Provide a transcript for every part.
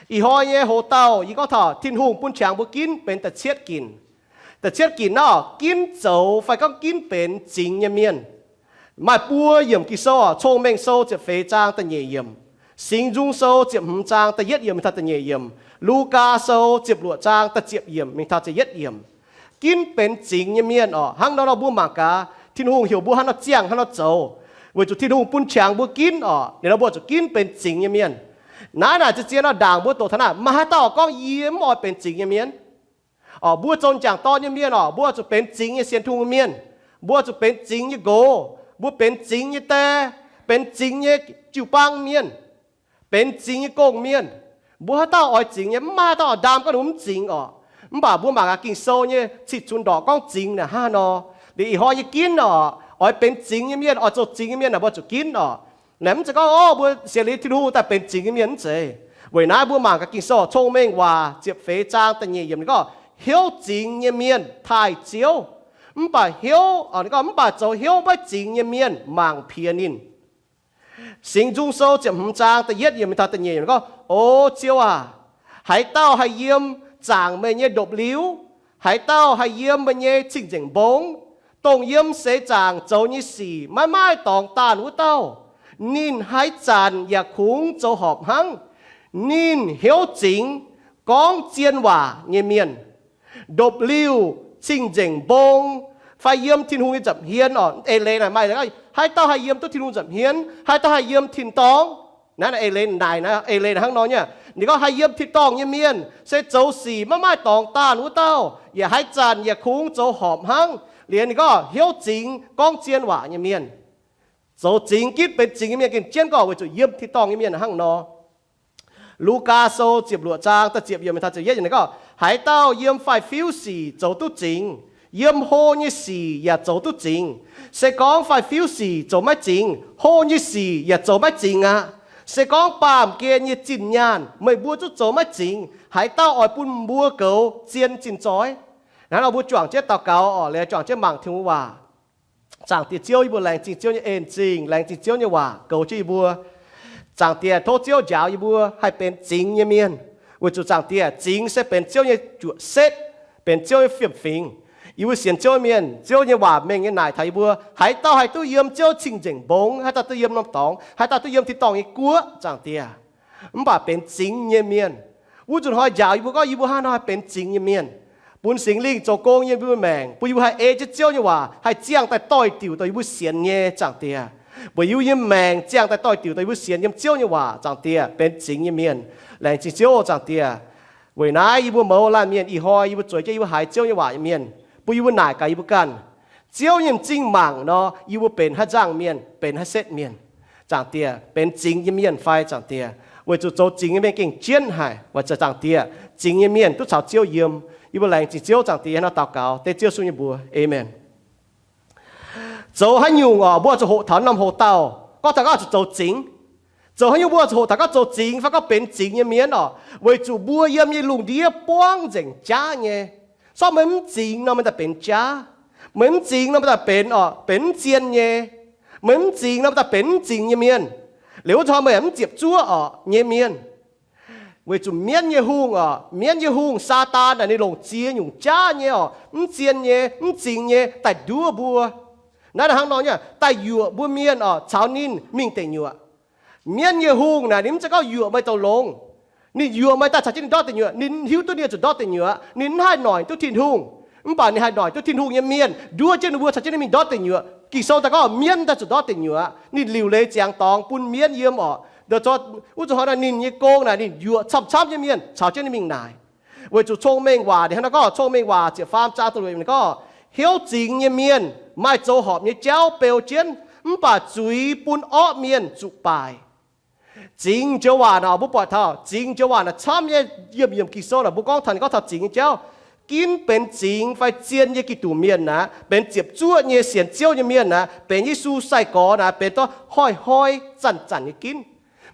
Ih hnoi nyei hoc-dauh yie gorngv taux Tin-Hungh bun qangx mbuo ginv benx da'cietv ginc. Da'cietv ginc naaiv, ginv zoux fai gorngv ginv benx zingx nyei mienh. Maaih buo yiemc Ging-Sou oc, Cong-Mengh Sou ziepc feix zaang da'nyeic yiemc, Singx Nzung Sou ziepc hmz zaang da'yietv yiemc mingh taux da'nyeic yiemc, Lugaa Sou ziepc luoqc zaang da'ziepc yiemc mingh taux da'yietv yiemc. Ginv benx zingx nyei mienh oc. Hnangv nor nor mbuo mangc gaax, Tin-Hungh heuc mbuo hnangv nor ziangh, hnangv nor zoux, weic zuqc Tin-Hungh bun qangx mbuo ginv oc. Liuz nor mbuo zuqc ginv benx zingx nyei mienh. Naaiv naaic zien zien nor ndaangc mbuo doqc taux naaiv, maaih haaix dauh gorngv yie mv oix benx zingx nyei mienh? Oc, mbuo zoux m'jangc dorn nyei mienh oc, mbuo zuqc benx zingx nyei sienx Tin-Hungh mienh. Mbuo zuqc benx zingx nyei nqox. Mbuo benx zingx nyei die, benx zingx nyei jiu-baang mienh, benx zingx nyei gong-mienh. Mbuo haaix dauh oix zingx nyei? Mv maaih haaix dauh oix ndaam gorngv ninh mv zingx oc. Mv baac mbuo mangc gaax Ging-Sou nyei cih cunx ndorqc gorngv zingx naaic hnangv haaix nor. Liuz ih hnoi yie ginv oc, oix benx zingx nyei mienh, oix zoux zingx nyei mienh naaic mbuo zuqc ginv oc. Naaic mv zeiz gorngv, o, mbuo sienx liuz Tin-Hungh daaih benx zingx nyei mienh, mv zeiz. Weic naaiv mbuo mangc gaax Ging-Sou Cong-Mengh Waac ziepc feix zaang da'nyeic yiemc ninh gorngv, hnyouv zingx nyei mienh taaih Ziouv, mv baac hnyouv, ninh gorngv, mv baac zoux hnyouv maiv zingx nyei mienh mangc piex ninh. Singx Nzung Sou ziepc hmz zaang da'yietv yiemc mingh taux da'nyeic yiemc gorngv, O Ziouv aac, haaix dauh haih yiem zaangc meih nyei ndopv-liuh? Haaix dauh haih yiem meih nyei cing-nzengc mbong? Dongh yiem seix zaangc zoux nyei sic maiv maaih dorngx daanh wuov dauh, ninh haaix zanc yaac kungx zoux horpc hnangv. Ninh hnyouv zingx, gorngv zien waac nyei mienh. Ndopv-liuh, cing-nzengc mbong, fai yiem Tin-Hungh nyei nza'hmien oc, eix leiz naaic maaih, haaix dauh haih yiem duqv Tin-Hungh nza'hmien? Haaix dauh haih yiem tin-dorngh? Naaiv eix leiz naaic, eix leiz hnangv nor nyei. Ninh gorngv haih yiem tin-dorngh nyei mienh se zoux sic maiv maaih dorngx daanh wuov dauh, yaac haaix zanc yaac kungx zoux horpc hnangv. Liuz ninh gorngv hnyouv zingx, gorngv zien waac nyei mienh. Zoux zingx ginv benx zingx nyei mienh gengh jienv gorngv weic zuqc yiem tin-dorngh nyei mienh hnangv nor. Lugaa Sou ziepc luoqc zaang da'ziepc yiemc taux ziepc yietv yiemc ninh gorngv, haaix dauh yiem faix-fiuv sic zoux duqv zingx, yiem hlo nyei sic yaac zoux duqv zingx. Se gorngv faix-fiuv sic zoux maiv zingx, hlo nyei sic yaac zoux maiv zingx aqv. Se gorngv baamh gen nyei zinh nyaanh meih mbuo zungv zoux maiv zingx, haaix dauh oix bun mbuo goux zien zinh zoih? Naaiv nor mbuo juangc jienv daux gaux oc, liuz juangc jienv mangc Tin-Hungh waac. Zaangc Diex Ziouv, yie mbuo laengz zingh Ziouv nyei en-zingh, laengz zingh Ziouv nyei waac goux jienv yie mbuo. Zaangc Diex, tov Ziouv njaaux yie mbuo haih benx zingx nyei mienh, weic zuqc Zaangc Diex, zingx se benx Ziouv nyei juoqc setv, benx Ziouv nyei fiem-fingx. Yie mbuo sienx Ziouv mienh, Ziouv nyei waac mengh nyei naaic taux yie mbuo, haaix dauh haih duqv yiem Ziouv cing-nzengc mbong, haaix dauh duqv yiem norm dorngx, haaix dauh duqv yiem tin-dorngh nyei guoqv, Zaangc Diex. Mv baac benx zingx nyei mienh. Wuov nzunc hnoi njaaux yie mbuo gorngv yie mbuo hnangv haaix nor haih benx zingx nyei mienh, bun Singx Lingh zoux gong yiem yie mbuo maengc, bun yie mbuo haih ei jienv Ziouv nyei waac haih ziangh daaih doix-diuc dongh yie mbuo sienx nyei, Zaangc Diex. Bun yie mbuo nyei maengc ziangh daaih doix-diuc dongh yie mbuo sienx yiem Ziouv nyei waac, Zaangc Diex, benx zingx nyei mienh. Laengz zingh Ziouv, Zaangc Diex. Weic naaiv yie mbuo mouz laanh mienh ih hnoi yie mbuo zueiz jienv yie mbuo haiz Ziouv nyei waac nyei mienh, bun yie mbuo naaic gaax yie mbuo ganh, Ziouv nyei m'zing mangc nor, yie mbuo benx haaix nzangh mienh, benx haaix setv mienh, Zaangc Diex, benx zingx nyei mienh fai, Zaangc Diex? Weic zuqc zoux zingx nyei mienh gengh jienv haic, weic zuqc, Zaangc Diex, zingx nyei mienh duqv caux Ziouv yiem. Yie mbuo laengz zingh Ziouv, Zaangc Diex, hnangv nor daux gaux dengv Ziouv Yesu nyei mbuox, aamen. Zoux haaix nyungc oc, mbuo zuqc hoqc taux norm hoc-dauh gorngv taux gorngv zuqc zoux zingx. Zoux haaix nyungc mbuo zuqc hoqc taux gorngv zoux zingx fai gorngv benx zingx nyei mienh oc? Weic zuqc mbuo yiem nyei lungh ndiev buangv nzengc jaav nyei. Sortv meih mv zingx nor, meih daaih benx jaav. Meih mv zingx nor, meih daaih benx oc, benx mv zien nyei. Meih mv zingx nor, meih daaih benx mv zingx nyei mienh. Liuz wuov nzunc meih mv ziepc zuoqv oc nyei mienh. Weic zuqc mienv nyei hungh oc, mienv nyei hungh, Saadaan naaic, ninh longc ziex nyungc jaav nyei oc, mv zien nyei, mv zingx nyei daaih nduov mbuo. Naaiv hnangv nor nyei, daaih yuoqc mbuo mienh oc caux ninh mingh deic nyuoqc. Mienv nyei hungh naaic, ninh mv zeiz gorngv yuoqc meih zoux longx. Ninh yuoqc meih daaih caux jienv ninh ndortv deic nyuoqc. Ninh hiuv duqv ninh zuqc ndortv deic nyuoqc. Ninh mv haih noic duqv Tin-Hungh, mv baac ninh haih noic duqv Tin-Hungh nyei mienh, nduov jienv ninh mbuo caux jienv ninh mingh ndortv deic nyuoqc. Ging-Sou daaih gorngv mienv daaih zuqc ndortv deic nyuoqc. Ninh liuc leiz ziangx dorngx bun mienv yiem oc. Wuov zuqc hnoi naaic ninh nyei gong naaic ninh yuoqc camv-camv nyei mienh caux jienv ninh mingh naaic. Weic zuqc Cong-Mengh Waac ninh hnangv nor gorngv, Cong-Mengh Waac ziepc faam zaang da'luoqc ninh gorngv, hnyouv zingx nyei mienh maaih zoux horpc nyei jauv beu jienv, mv baac zuiz bun orqv mienh zuqc baaic. Zingx joux waac naaic, mbuo buatc taux zingx joux waac naaic camv nyei. Yiem, yiem Ging-Sou naaic mbuo gorngv taux, gorngv taux zingx nyei jauv. Ginv benx zingx fai zien nyei Giduc mienh naaic, benx ziepc zuoqv nyei sienx Ziouv nyei mienh naaic, benx Yesu sai-gorx naaic, benx dorh hnoi-hnoi zanc-zanc nyei ginv.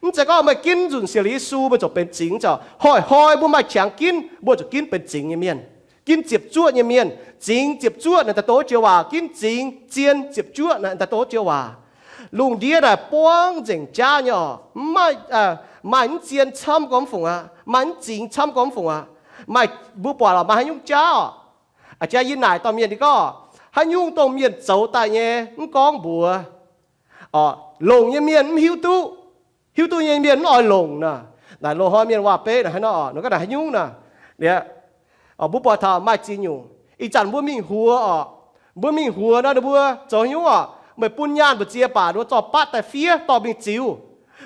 Mv zeiz gorngv meih ginv nzunc sienx liuz Yesu meih ziouc benx zingx, mv zeiz. Hnoi-hnoi mbuo maaih qangx ginv, mbuo zuqc ginv benx zingx nyei mienh. Ginv ziepc zuoqv nyei mienh, zingx ziepc zuoqv naaic daaih doqc joux waac. Ginv zingx zien ziepc zuoqv naaic daaih doqc joux waac. Lungh ndiev naaic buangv nzengc jaav nyei oc. Mv maaih, Maaih mv zien camv gorngv mv fungc aqv. Maaih mv zingx camv gorngv mv fungc aqv. Maaih, mbuo buatc lorqc, maaih haaix nyungc jaav orqc? A'jang yie naaic dorh mienh nyei gorngv, haaix nyungc dongh mienh zoux daaih nyei mv gorngv mbuox, longc nyei mienh mv hiuv duqv. Hiuv duqv nyei mienh mv oix longc nor. Naaic loz-hnoi mienh waac-beiv naaic haaix nor, nor gaav naaic haaix nyungc nor. Liuz, mbuo buatc taux maaih ziex nyungc. Ih zanc mbuo mingh huox orqc, mbuo mingh huox nor ninh mbuo zoux haaix nyungc orqc? Meih bun nyaanh mbu'ziex baac ninh mbuo zorqv batv daaih fiev dorh mingh ziux,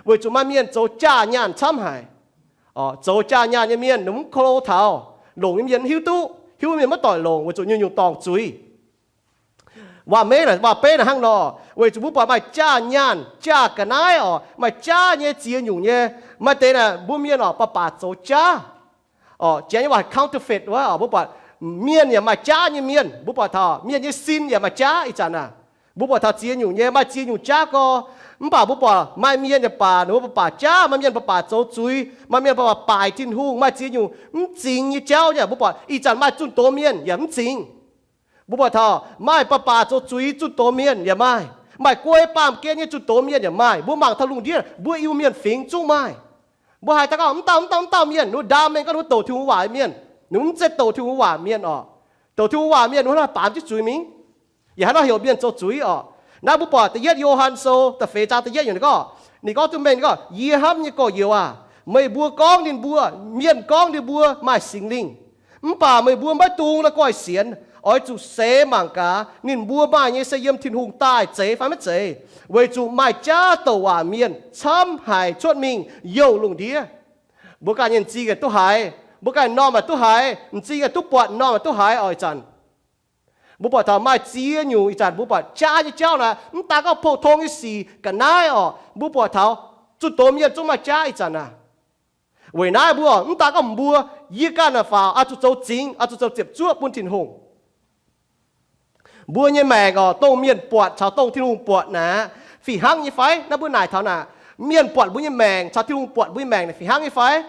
weic zuqc maaih mienh zoux jaa nyaanh camv haic. Zoux jaa nyaanh nyei mienh ninh mv klo taux, longc nyei mienh mv hiuv duqv, hiuv mienh maiv doic longc weic zuqc nyungc-nyungc dorngc zuiz. Waac-meiv, waac-beiv naaic hnangv nor, weic zuqc mbuo buatc maaih jaa nyaanh, jaa ga'naaiv orqc, maaih jaav nyei ziex nyungc nyei. Maaih deix naaic mbuo mienh orqc, baac baac zoux jaav. Janx nyei waac counterfeit wuov, mbuo buatc mienh yaac maaih jaav nyei mienh. Mbuo buatc taux mienh nyei sin yaac maaih jaav ih zanc aac. Mbuo buatc taux ziex nyungc nyei, maaih ziex nyungc jaav gorx. Mv baac mbuo buatc maaih mienh yaac baac ninh mbuo baac baac jaav, maaih mienh baac baac zoux zuiz, maaih mienh baac baac baaic Tin-Hungh, maaih ziex nyungc mv zingx nyei jauv nyei. Mbuo buatc ih zanc maaih zunh doz mienh yaac mv zingx. Mbuo buatc taux maaih baac baac zoux zuiz zunh doz mienh yaac maaih. Maaih guei baamh gen nyei zunh doz mienh yaac maaih. Mbuo mangc taux lungh ndiev mbuo Iu-Mienh fingx zungv maaih. Mbuo haiz daaih gorngv mv dauh mv dauh mv dauh mienh, ninh mbuo ndaam mengh gorngv ninh mbuo douc Tin-Hungh waac mienh, ninh mbuo mv zeiz douc Tin-Hungh waac mienh orqc. Douc Tin-Hungh waac mienh ninh mbuo hnangv haaix baamz jienv zuiz mingh, yaac hnangv nor heuc mienh zoux zuiz orqc. Naaiv mbuo buatc da'yietv Yo^han Sou da'feix zaang da'yietv yiemc ninh gorngv, ninh gorngv duqv mengh ninh gorngv, Yie hnamv nyei gorx-youz aah, meih mbuo gorngv ninh mbuo, mienh gorngv ninh mbuo maaih Singx Lingh, mv baac meih mbuo maiv dungx la'guaih sienx. Oix zuqc seix mangc gaax, ninh mbuo maaih nyei se yiem Tin-Hungh daaih zeiz fai maiv zeiz, weic zuqc maaih jaav douc waac mienh camv haic cuotv mingh youh lungh ndiev. Mbuo ganh nyei m'zing yaac duqv haiz, mbuo ganh norm yaac duqv haiz, m'zing yaac duqv buatc, norm yaac duqv haiz oix zanc. Mbuo buatc taux maaih ziex nyungc ih zanc mbuo buatc jaav nyei jauv naaic, mv daaih gorngv pou-tong nyei sic ga'naaiv orqc, mbuo buatc taux zunh doz mienh zungv maaih jaav ih zanc aac. Weic naaiv mbuo mv daaih gorngv mbuo, yie ganh naaic faaux oix zuqc zoux zingx, oix zuqc zoux ziepc zuoqv bun Tin-Hungh. Mbuo nyei maengc orqc, dongh mienh buatc caux dongh Tin-Hungh buatc naaic, fih hnangv nyei fai? Naaiv mbuo naaic taux naaic, mienh buatc mbuo nyei maengc caux Tin-Hungh buatc mbuo nyei maengc naaic fih hnangv nyei fai?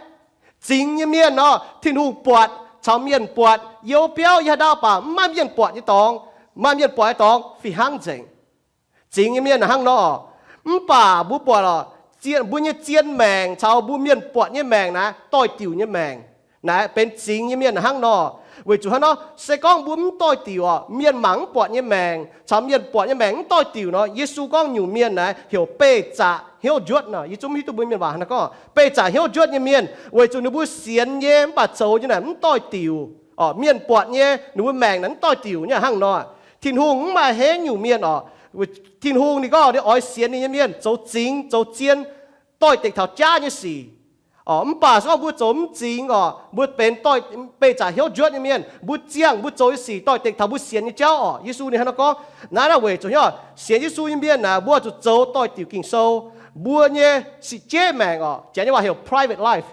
Zingx nyei mienh orqc, Tin-Hungh buatc caux mienh buatc, youz biauv yie haaix ndau baac mv maaih mienh buatc nyei dorngx, maaih mienh buatc nyei dorngx fih hnangv nzengc. Zingx nyei mienh hnangv nor. Mv baac mbuo buatc lorqc, mbuo nyei zien maengc caux mbuo mienh buatc nyei maengc naaiv doix-diuc nyei maengc. Naaiv benx zingx nyei mienh hnangv nor. Weic zuqc hnangv nor, se gorngv mbuo mv doix-diuc orqc, mienh mangc mv buatc nyei maengc caux mienh buatc nyei maengc mv doix-diuc nor, Yesu gorngv nyungc mienh naaiv heuc beih zaqc hnyouv njuotv nor. Yie zungv mv hiuv duqv mbuo mienh waac hnangv nor gorngv beih zaqc hnyouv njuotv nyei mienh, weic zuqc ninh mbuo sienx nyei mv baac zoux nyei naaic mv doix-diuc. Mienh buatc nyei ninh mbuo maengc naaic mv doix-diuc nyei hnangv nor. Tin-Hungh mv maaih henv nyungc mienh orqc. Tin-Hungh ninh gorngv ninh oix sienx ninh nyei mienh zoux zingx zoux zien, doix-dekc taux jaav nyei sic. Mv baac se gorngv mbuo zoux mv zingx orqc, mbuo benx beih zaqc hnyouv njuotv nyei mienh, mbuo ziangh mbuo zoux nyei sic doix-dekc taux mbuo sienx nyei jauv orqc. Yesu ninh hnangv nor gorngv. Naaiv naaiv weic zuqc hnangv sienx Yesu nyei mienh naaic, mbuo zuqc zoux doix-diuc Ging-Sou. Mbuo nyei sic jeiv maengc orqc, janx nyei waac heuc private life.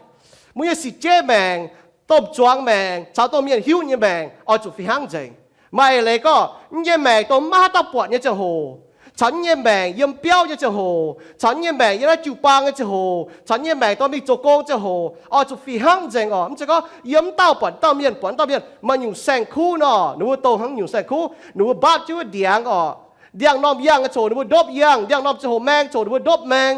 Mbuo nyei sic jeiv maengc, domh zuangx maengc caux domh mienh hiuv nyei maengc oix zuqc fih hnangv nzengc. Maaih leiz gorngv, yie nyei maengc dongh maiv haaix dauh buatc nyei ziangh hoc, caux yie nyei maengc yiem biauv nyei ziangh hoc, caux yie nyei maengc yiem naaiv jiu-baang nyei ziangh hoc, caux yie nyei maengc dongh mingh zoux gong ziangh hoc, oix zuqc fih hnangv nzengc orqc. Mv zeiz gorngv yiem wuov dauh buatc wuov dauh mienh, buatc wuov dauh mienh, maaih nyungc saeng-kuv nor, ninh mbuo dongh hnangv nyungc saeng-kuv, ninh mbuo mbaapv jienv wuov ndiangx orqc, ndiangx norm yangh nyei ziangh hoc ninh mbuo ndopv yangh, ndiangx norm ziangh hoc maeng ziangh hoc ninh mbuo ndopv maeng.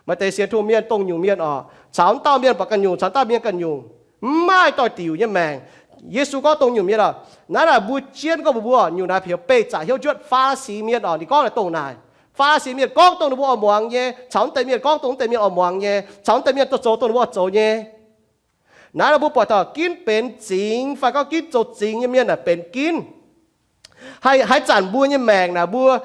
Maaih deix sienx Tin-Hungh mienh dongh nyungc mienh orqc, caux wuov dauh mienh buatc ganh nyungc, caux wuov dauh mienh ganh nyungc, mv maaih doix-diuc nyei maengc. Yesu gorngv dongh nyungc mienh orqc, naaiv naaic mbuo jienv gorngv mbuox mbuo nyungc naaiv heuc beih zaqc hnyouv njuotv Faa^li^si mienh orqc. Ninh gorngv naaic dongh naaic, Faa^li^si mienh gorngv dongh ninh mbuo oix muangx nyei, caux wuov deix mienh gorngv dongh wuov deix mienh oix muangx nyei, caux wuov deix mienh zoux dongh ninh mbuo oix zoux nyei. Naaiv nor mbuo buatc taux ginv benx zingx fai gorngv ginv zoux zingx nyei mienh naaic benx ginv. Haaix zanc mbuo nyei maengc naaic mbuo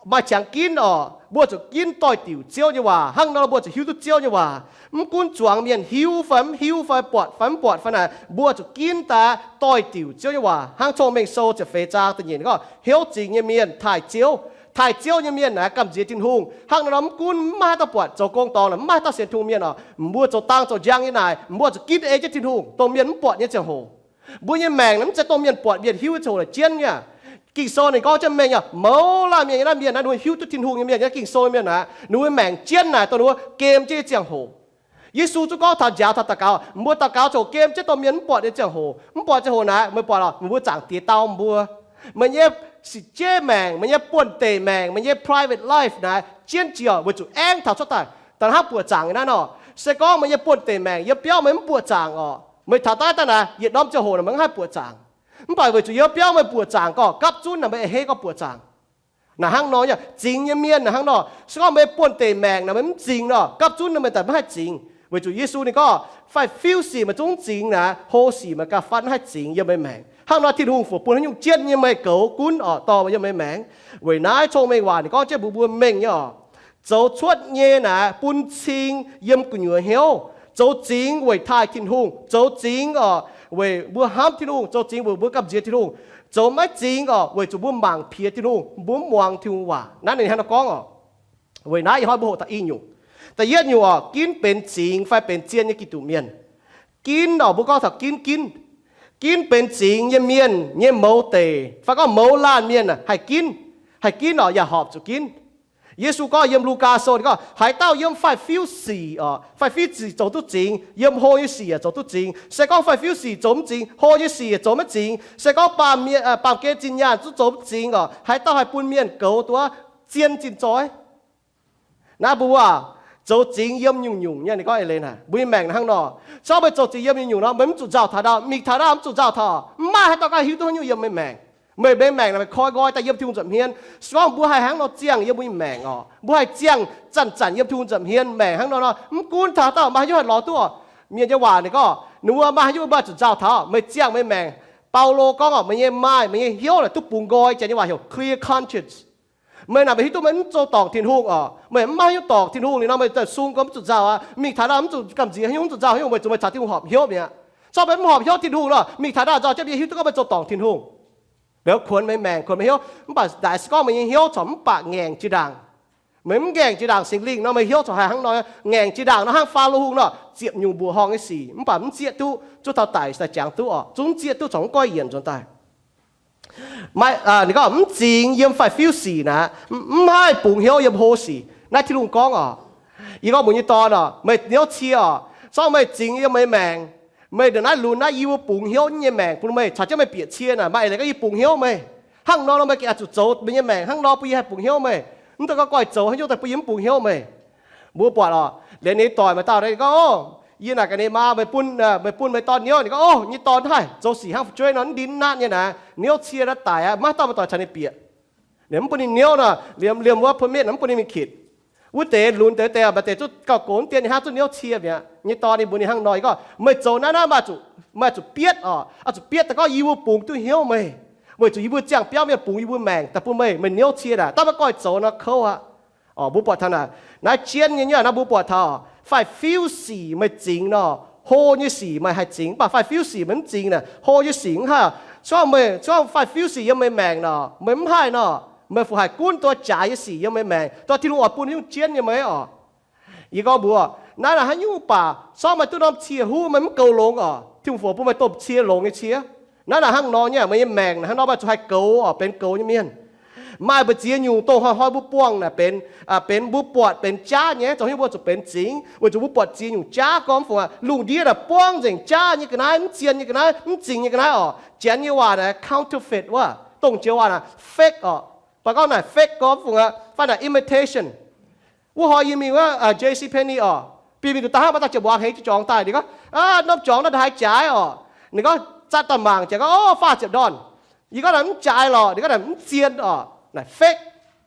maaih qangx ginv orqc, mbuo zuqc ginv doix-diuc Ziouv nyei waac. Hnangv nor mbuo zuqc hiuv duqv Ziouv nyei waac. Mv gunv zuangx mienh hiuv fai mv hiuv fai buatc fai mv buatc fai naaic, mbuo zuqc ginv daaih doix-diuc Ziouv nyei waac. Hnangv Cong-Mengh Sou ziepc feix zaang da'nyeic gorngv, hnyouv zingx nyei mienh taaih Ziouv. Taaih Ziouv nyei mienh naaiv gamh nziex Tin-Hungh. Hnangv nor mv gunv mv maaih haaix dauh buatc zoux gong dorngx, mv maaih haaix dauh sienx Tin-Hungh mienh orqc, mbuo zoux dang zoux njang nyei naaic, mbuo zuqc ginv ei jienv Tin-Hungh, dongh mienh mv buatc nyei ziangh hoc. Mbuo nyei maengc naaiv mv zeiz dongh mienh buatc mienh hiuv nyei ziangh hoc la'jienv nyei. Ging-Sou ninh gorngv jienv mengh nyei, mouz laanh mienh nyei naaiv mienh naaiv, ninh mbuo hiuv duqv Tin-Hungh nyei mienh, Ging-Sou nyei mienh naaiv, ninh mbuo maengc jienv naaic dongh ninh mbuo gem jienv nyei ziangh hoc. Yesu zungv gorngv taux njaaux taux daux gaux, mbuo daux gaux ziouc gem jienv dongh mienh mv buatc nyei ziangh hoc. Mv buatc ziangh hoc naaic, meih buatc lorqc, meih mbuo Zaangc Diex dau mbuo. Meih nyei sic jeiv maengc, meih nyei buonv-deic maengc, meih nyei private life naaic jienv jiex weic zuqc aengv taux cuotv daaih. Da'hnangv buoqc zaangc naaiv nor, se gorngv meih nyei buonv-deic maengc yiem biauv meih mv buoqc zaangc orqc, meih taux daaih daaih naaic yietc norm ziangh hoc naaic meih mv haih buoqc zaangc. Mv baac weic zuqc yiem biauv meih buoqc zaangc gorngv gapv zunv naaic meih a'hneiv gorngv buoqc zaangc. Naaic hnangv nor nyei, zingx nyei mienh naaic hnangv nor, se gorngv meih buonv-deic maengc naaic meih mv zingx nor, gapv zunv naaic meih daaih mv haih zingx. Weic zuqc Yesu ninh gorngv faix-fiuv sic meih zungv mv zingx naaic, hlo sic meih gauh fatv mv haih zingx yiem meih maengc. Hnangv nor Tin-Hungh fu bun haaix nyungc jienv nyei meih goux gunv orqc dorh yiem meih maengc. Weic naaiv cong-mengh waac ninh gorngv jienv mbuox mbuo mengh nyei orqc, zoux cuotv nyei naaic bun cing yiem gu'nyuoz hnyouv. Zoux zingx weic taaih Tin-Hungh, zoux zingx orqc weic mbuo hnamv Tin-Hungh, zoux zingx weic mbuo gamh nziex Tin-Hungh. Zoux maiv zingx orqc weic zuqc mbuo mangc piex Tin-Hungh, mbuo mv muangx Tin-Hungh waac. Naaiv ninh hnangv nor gorngv orqc. Weic naaiv ih hnoi mbuo hoqc taux i nyungc. Da'yietv nyungc orqc, ginv benx zingx fai benx zien nyei Giduc mienh. Ginv orqc, mbuo gorngv taux ginv, ginv, ginv benx zingx nyei mienh nyei mouz deic fai gorngv mouz laanh mienh haih ginv, haih ginv orqc, yaac horpc zuqc ginv. Yesu gorngv yiem Lugaa Sou ninh gorngv, haaix dauh yiem faix-fiuv sic orqc, faix-fiuv sic zoux duqv zingx, yiem hlo nyei sic yaac zoux duqv zingx. Se gorngv faix-fiuv sic zoux mv zingx, hlo nyei sic yaac zoux maiv zingx. Se gorngv baamh mienh, baamh gen zinh nyaanh zungv zoux mv zingx orqc, haaix dauh haih bun mienh goux duqv zien zinh zoih? Naaiv mbuo aac, zoux zingx yiem nyungc-nyungc nyei. Ninh gorngv eix leiz naaic, mbuo nyei maengc hnangv nor, se gorngv meih zoux zingx yiem nyungc-nyungc nor, meih mv zuqc nzauh taux ndau, mingh taux ndau mv zuqc nzauh taux. Mv maaih haaix dauh ganh hiuv duqv haaix nyungc yiem meih maengc. Meih, meih maengc naaic meih koi nqoi daaih yiem Tin-Hungh nza'hmien. Se gorngv mbuo haih hnangv nor ziangh yiem mbuo nyei maengc orqc, mbuo haih ziangh zanc-zanc yiem Tin-Hungh nza'hmien, maengc hnangv nor nor, mv gunv taux haaix dauh maaih haaix nyungc haih lorz duqv orqc. Mienh nyei waac ninh gorngv, ninh mbuo maaih haaix nyungc mbuo zuqc nzauh taux, meih ziangh meih maengc. Baulo gorngv orqc, meih nyei maaih, meih nyei hnyouv naaic duqv bungx nqoi, janx nyei waac heuc clear conscience. Meih naaic meih hiuv duqv meih mv zoux dorngc Tin-Hungh orqc, meih mv maaih haaix nyungc dorngc Tin-Hungh liuz nor, meih daaih sung gorngv mv zuqc nzauh aqv. Mingh taux ndau mv zuqc gamh nziex haaix nyungc, mv zuqc nzauh haaix nyungc, weic zuqc meih caux Tin-Hungh horpc hnyouv mi'aqv. Se gorngv meih mv horpc hnyouv Tin-Hungh nor, mingh taux ndau nzauh jienv yie hiuv duqv gorngv meih zoux dorngc Tin-Hungh. Liuz kuonx meih maengc, kuonx meih hnyouv. Mv baac naaic se gorngv meih nyei hnyouv corc mv baac ngaengc jiex ndaangc, meih mv ngaengc jiex ndaangc Singx Lingh nor, meih hnyouv corc haih hnangv nor, ngaengc jiex ndaangc nor hnangv Faalo Hungh nor, ziepc nyungc mbuoqc horngh nyei sic mv baac mv zieqv duqv, zuov taux daic daaih jangx duqv orqc, zungv mv zieqv duqv, corc mv goiv yienc nzuonx daaih. Maaih, ninh gorngv mv zingx yiem faix-fiuv sic naaic, mv haih bungx hnyouv yiem hlo sic. Naaiv Tin-Hungh gorngv orqc. Yie gorngv mbuox nyei dorn orqc, meih hnyouv cie orqc, se gorngv meih zingx yiem meih maengc, meih ndongc naaiv lunx naaiv yie mbuo bungx hnyouv nyei maengc bun meih, caux jienv meih bieqc cie naaic, maaih eix leiz gorngv yie bungx hnyouv meih. Hnangv nor nor meih gengh oix zuqc zoux meih nyei maengc hnangv nor bun yie haih bungx hnyouv meih. Mv dungx gorngv goiv zoux haaix nyungc daaih bun yie mv bungx hnyouv meih. Mbuo buatc orqc, liuz ninh doic maaih dauh gorngv, Ov, yie naaic gaax ninh maa, meih bun, meih bun meih dorn hnyouv. Ninh gorngv, Ov, nyei dorn haih zoux sic hnangv fu'jueiv nor, mv ndin mv natv nyei naaic, hnyouv cie naaiv daic aqv, maiv dauh meih doic caux ninh bieqc. Ninh mv bun ninh hnyouv nor, liemh, liemh wuov permit mv bun ninh mingh kitc. Wuov deix lunx deix deix maaih deix zuqc gauh gox dien ninh hnangv zuqc hnyouv cie mi'aqv. Nyei dorn ninh mbuox ninh hnangv nor, yie gorngv, Meih zoux naaiv naaiv maaih zuqc, maaih zuqc bietv orqc, oix zuqc bietv daaih gorngv yie mbuo bungx duqv hnyouv meih, weic zuqc yie mbuo ziangh biauv mienh bungx yie mbuo maengc daaih bun meih, meih hnyouv cie naaic, daaih maiv goiv zoux nor kouv aqv. Orqc, mbuo buatc taux naaic, naaiv jienv nyei nyuoqc naaiv mbuo buatc taux, faix-fiuv sic meih zingx nor, hlo nyei sic meih haih zingx, mv baac faix-fiuv sic meih mv zingx naaic, hlo nyei sic mv haih. Se gorngv meih, se gorngv faix-fiuv sic yiem meih maengc nor, meih mv haih nor, meih fu haih gunv duqv jaaix nyei sic yiem meih maengc, duqv Tin-Hungh oix bun haaix nyungc jienv nyei meih orqc. Yie gorngv mbuox, naaiv naaic haaix nyungc baac, se gorngv meih duqv norm cie huv meih mv goux longx orqc, Tin-Hungh fu bun meih domh cie longx nyei cie. Naaiv naaic hnangv nor nyei, meih nyei maengc naaic hnangv nor maaih zuqc haih goux orqc, benx goux nyei mienh. Maaih mbu'ziex nyungc dongh hnoi-hnoi mbuo buangh naaic benx, benx mbuo buatc benx jaav nyei, zoux haaix nyungc mbuo zuqc benx zingx, weic zuqc mbuo buatc ziex nyungc jaav gorngv fungc aqv. Lungh ndiev naaic buangv nzengc jaav nyei ga'naaiv, mv zien nyei ga'naaiv, mv zingx nyei ga'naaiv orqc, Janx nyei waac naaic counterfeit wuov, dongh Janx waac naaic fake orqc. Baac gorngv naaic fake gorngv fungc aqv, fai naaic imitation. Wuov hnoi yie mingh wuov J C Penney orqc, bieqc mingh nduqc daaih hnangv maaih dauh ziepc muangz hengx jiu jorngx daaih, ninh gorngv, Aa, norm jorngx naaiv ndaaih haaix jaaix orqc? Ninh gorngv, zatv daaih mangc jiex gorngv, Ov, faah ziepc ndorn. Yie gorngv naaic mv jaaix lorqc. Ninh gorngv naaic mv zien orqc, naaic fake.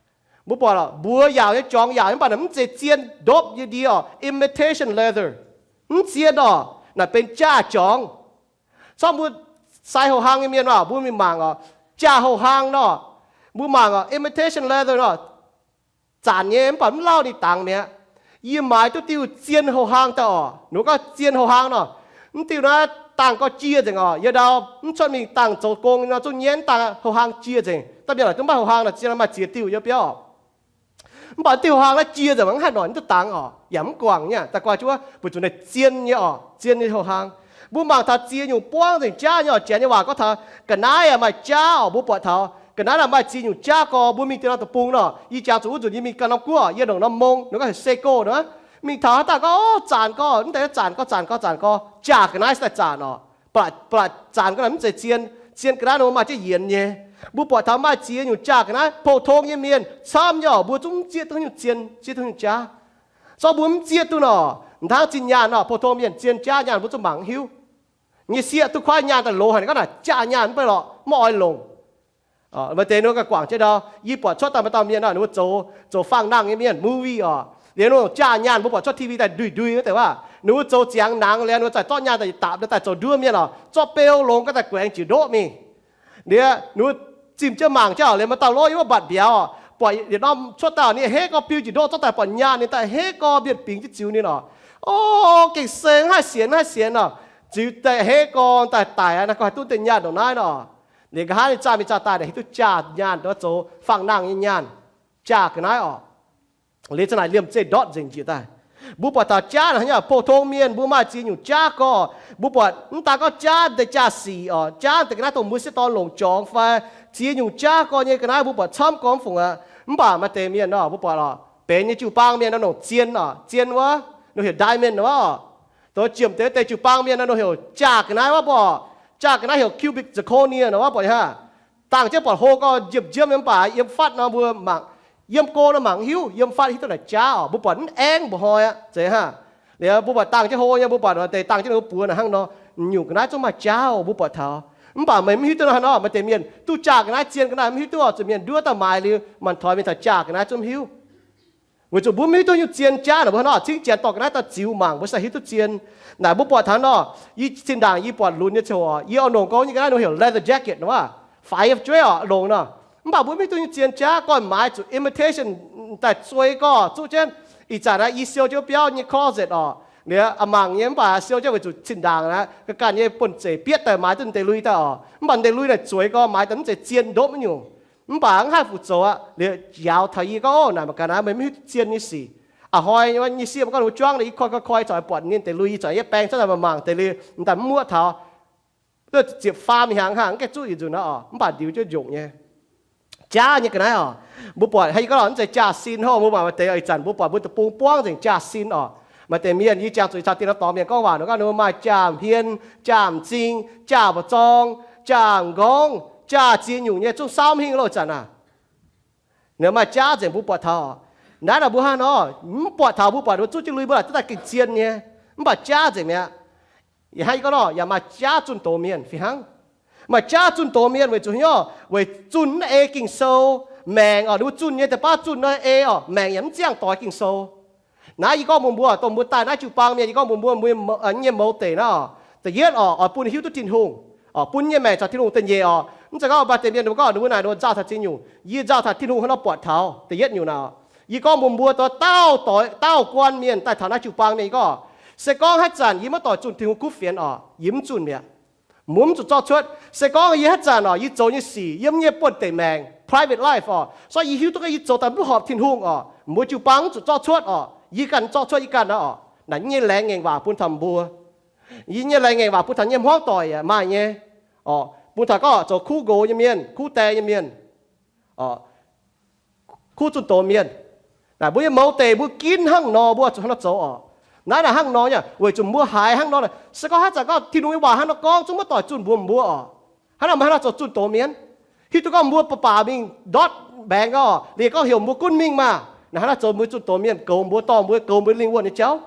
Mbuo buatc lorqc, mbuox yaauc nyei jorngx yaauc nyei, mv baac naaic mv zeiz zien ndopv nyei ndie orqc, imitation leather. Mv zien orqc, naaic benx jaah jorngx. Corc mbuo sai houx-hlaang nyei mienh waac, mbuo mingh mangc orqc, jaah houx-hlaang nor, mbuo mangc orqc, imitation leather nor, zanc nyei mv baac mv lauh ninh dangx mi'aqv. Yie maaiz duqv diuh zien houx-hlaang daaih orqc. Ninh gorngv zien houx-hlaang nor, mv diuh naaiv dangh gorx jiex nzengc orqc. Yie ndau mv cuotv mingh dangh zoux gong nor zungv nyei dangh houx-hlaang jiex nzengc. Da'mienh lorqc duqv maaih houx-hlaang nor, zien maaih ziex diuh yie biauv. Mv baac diuh houx-hlaang naaiv jiex nzengc mv haih noic duqv dangx orqc, yaac mv guangc nyei. Daaih guai jienv wuov, weic zuqc naaiv zien nyei orqc, zien nyei houx-hlaang. Mbuo mangc taux ziex nyungc buangv nzengc jaav nyei orqc, Janx nyei waac gorngv taux ga'naaiv maaih jaav orqc. Mbuo buatc taux ga'naaiv naaic maaih ziex nyungc jaav gorx. Mbuo mingh diex norm deic-bung nor, yie jangx zuqc wuov nzunc yie mingh ganh norm guoqv, yie longc norm mong, ninh gorngv heuc Seko nor. Mingh taux haaix dauh gorngv, Ov, zanc gorx, mv deix zanc gorx, zanc gorx, zanc gorx, jaah ga'naaiv se daaih zanc orqc. Ba'laqc zanc gorx naaic mv zeiz zien. Zien ga'naaiv nor maaih jienv yienx nyei. Mbuo buatc taux maaih ziex nyungc jaah ga'naaiv, pou-tong nyei mienh camv nyei orqc, mbuo zungv mv zieqv duqv nyungc zien, zieqv duqv nyungc jaav. Zorqv mbuo mv zieqv duqv nor, hnangv zinh nyaanh nor, pou-tong mienh zien jaav nyaanh mbuo zungv mangc mv hiuv. Nyei sieqv duqv kuaaiv nyaanh daaih longx haic, ninh gorngv naaic jaav nyaanh mv bei lorqc, mv oix longc. Maaih deix ninh mbuo guangc jienv ndau, yie buatc cuotv daaih maaih dauh mienh nor, ninh mbuo zoux, zoux fangx-nangh nyei mienh, movie oc. Liuz ninh jaav nyaanh mbuo buatc cuotv T V daaih nduih nduih wuov deix waac, ninh mbuo zoux ziangx nangx liuz ninh mbuo zaaih zorqv nyaanh daaih dapc daaih zoux nduov mienh oc, zorqv beu longx ga'naaiv daaih guaengx njiec ndoqv mingh. Liuz ninh mbuo zimh jienv mangc jienv oc, liuz maaih dauh lorqc yiem wuov mbatc mbiauz oc, buatc yietc norm cuotv daaih ninh heh gorx biu njiec ndoqv, zorqv daaih buatc nyaanh ninh daaih heh gorx mbienv bingx jienv ziux ninh oc. O, gengh seng haih sienx haih sienx oc. Ziux daaih heh gorx daaih daic aqv, naaiv gorngv haih duqv deix nyaanh ndongc naaiv nor. Liuz nqa'haav ninh zaah mingh zaah daaih naaic hiuv duqv jaav nyaanh, ndongc zoux fangx-nangh nyei nyaanh, jaav ga'naaiv oc. Liuz za'naaic liemh zeih ndortv nzengc njiec daaih. Mbuo buatc taux jaav naaic hnangv nyei, pou-tong mienh mbuo maaih ziex nyungc jaav gorx. Mbuo buatc mv daan gorngv jaav deix jaav-sic oc, jaav deix ga'naaiv dongh mbuo sieqv dorn longc jorngx fai ziex nyungc jaav gorx nyei ga'naaiv mbuo buatc camv gormx fungc aqv. Mv baac maaih deix mienh nor mbuo buatc oc, benx nyei jiu-baang mienh nor longc zien oc, zien wuov, ninh heuc diamond wuov oc. Dongh ziemx deix deix jiu-baang mienh nor ninh heuc jaav ga'naaiv wuov mbuo oc. Jaav ga'naaiv heuc cubic zirconia nor wuov buatc nyei hnangv. Dangh jienv buatc hlo gorx njiemh njiemv nyei mv baac yiem fatv nor mbuo mangc, yiem go nor mangc mv hiuv, yiem fatv hiuv duqv naaic jaav oc. Mbuo buatc mv aengv mba'hnoi aqv, zeiz hnangv. Liuz mbuo buatc dangh jienv hlo nyei, mbuo buatc deix dangh jienv ninh mbuo buoz naaic hnangv nor, nyungc ga'naaiv zungv maaih jaav oc, mbuo buatc taux. Mv baac meih mv hiuv duqv hnangv haaix nor, maaih deix mienh duqv jaav ga'naaiv zien ga'naaiv mv hiuv duqv oc, zuqc mienh nduov daaih maaiz liuz, manc-toix mingh taux jaav ga'naaiv zungv mv hiuv. Weic zuqc mbuo mv hiuv duqv nyungc zien jaav naaic, mbuo hnangv nor cingv janx dorh ga'naaiv daaih ziux mangc mbuo se hiuv duqv zien. Naaic mbuo buatc taux nor, yie zinh ndaangc yie buatc lunx nyei ziangh hoc, yie oix longc gorngv nyei ga'naaiv ninh heuc leather jacket nor wuov, faix fu'jueiv oc, longc nor. Mv baac mbuo mv hiuv duqv nyungc zien jaav, gorngv maaiz zuqc imitation daaih zueiz gorx zuqv jienv. Ih zanc naaiv yie siou jienv wuov biauv nyei closet oc, liuz a'mangc nyei mv baac siou jienv weic zuqc zinh ndaangc naaiv ga'ganh nyei buonv-zeic bietv daaih maaiz duqv deix lui daaih oc. Mv baac deix lui naaic zueiz gorx maaiz daaih mv zeiz zien ndopv nyungc. Mv baac mv haih fu'zoux aqv. Liuz njaaux taux yie gorngv, O, naaic mangc gaax naaiv meih mv hiuv duqv zien nyei sic. A'hnoi nyei sieqv mbuo gorngv ninh mbuo juangv, yie koi koi koi, corc buatc ninh deix lui, corc yie baeng cuotv daaih mangc deix lui, m'daaih mv muoqv taux. Ziepc faam hnyangx hnangv gaengh zuqv yietc nzunc aqv oc, mv baac ndiux jienv njongc nyei. Jaav nyei ga'naaiv oc, mbuo buatc haaix, yie gorngv mv zeiz jaav-sin hnangv, mbuo maaih deix ih zanc mbuo buatc mbuo deic-bung buangv nzengc jaav-sin oc. Maaih deix mienh, yie jangx zuqc caux dien dorngx mienh gorngv waac nor, ninh mbuo maaih jaav-hmien, jaav-m'zing, jaav mba'zorng, jaav-m'nqorngv, jaav ziex nyungc nyei, zungv saauv mv hingh loh ih zanc aac. Ninh maaih jaav nzengc mbuo buatc taux. Naaiv nor mbuo hnangv nor mv buatc taux, mbuo buatc ninh mbuo zuqv jienv lui mbuo laaic duqv daaih gengh zien nyei, mv baac jaav nzengc mi'aqv. Yaac hnangv yie gorngv nor, yaac maaih jaav zunh doz mienh fih hnangv. Maaih jaav zunh doz mienh weic zuqc hnyouv weic zunh mv ei Ging-Sou, maengc oc, ninh mbuo zunh nyei deix baav zunh nor ei oc, maengc yaac mv ziangh doix Ging-Sou. Naaiv yie gorngv mbuox mbuo, dongh mbuo daaih naaiv jiu-baang mienh, yie gorngv mbuox mbuo, mbuo nyei mouz deic naaiv oc, da'yietv oc, oix bun hiuv duqv Tin-Hungh, bun nyei maengc caux Tin-Hungh. Da'nyeic oc, mv zeiz gorngv maaih deix mienh ninh mbuo gorngv ninh mbuo naaic ninh mbuo nzauh taux ziex nyungc. Yie nzauh taux Tin-Hungh hnangv nor buatc taux da'yietv nyungc naaic. Yie gorngv mbuox mbuo, dongh dauh doix dauh guon mienh daaih taux naaiv jiu-baang mienh, yie gorngv, se gorngv haaix zanc yie maiv doic zunh Tin-Hungh kuv fienx oc, yie mv zunh mi'aqv. Mbuo mv zuqc zorqv cuotv. Se gorngv yie haaix zanc oc, yie zoux nyei sic yiem nyei buonv-deic maengc, private life oc, se gorngv yie hiuv duqv gorngv yie zoux daaih mv horpc Tin-Hungh oc, mbuo jiu-baang mv zuqc zorqv cuotv oc. Yie ganh zorqv cuotv yie ganh naaiv oc. Naaic nyei laengz ngaengc waac bun taux mbuo. Yie nyei laengz ngaengc waac bun taux nyei hmuangv doic yaac maaih nyei oc, bun taux gorngv zoux kuv nqox nyei mienh, kuv die nyei mienh, kuv zunh doz mienh. Naaic mbuo nyei mouz deic mbuo ginv hnangv nor, mbuo zuqc hnangv nor zoux oc. Naaiv naaic hnangv nor nyei, weic zuqc mbuo haiz hnangv nor naaic, se gorngv haaix zanc gorngv Tin-Hungh nyei waac hnangv nor gorngv zungv maiv doic zunh mbuo, mbuo oc. Hnangv nor mbuo hnangv nor zoux zunh doz mienh. Hiuv duqv gorngv mbuo ba'baac mingh ndortv maengx oc, liuz gorngv heuc mbuo gunv mingh maah, naaic hnangv nor zoux mbuo zunh doz mienh, goux mbuo, dorh mbuo, goux mbuo lingh wuonh nyei jauv.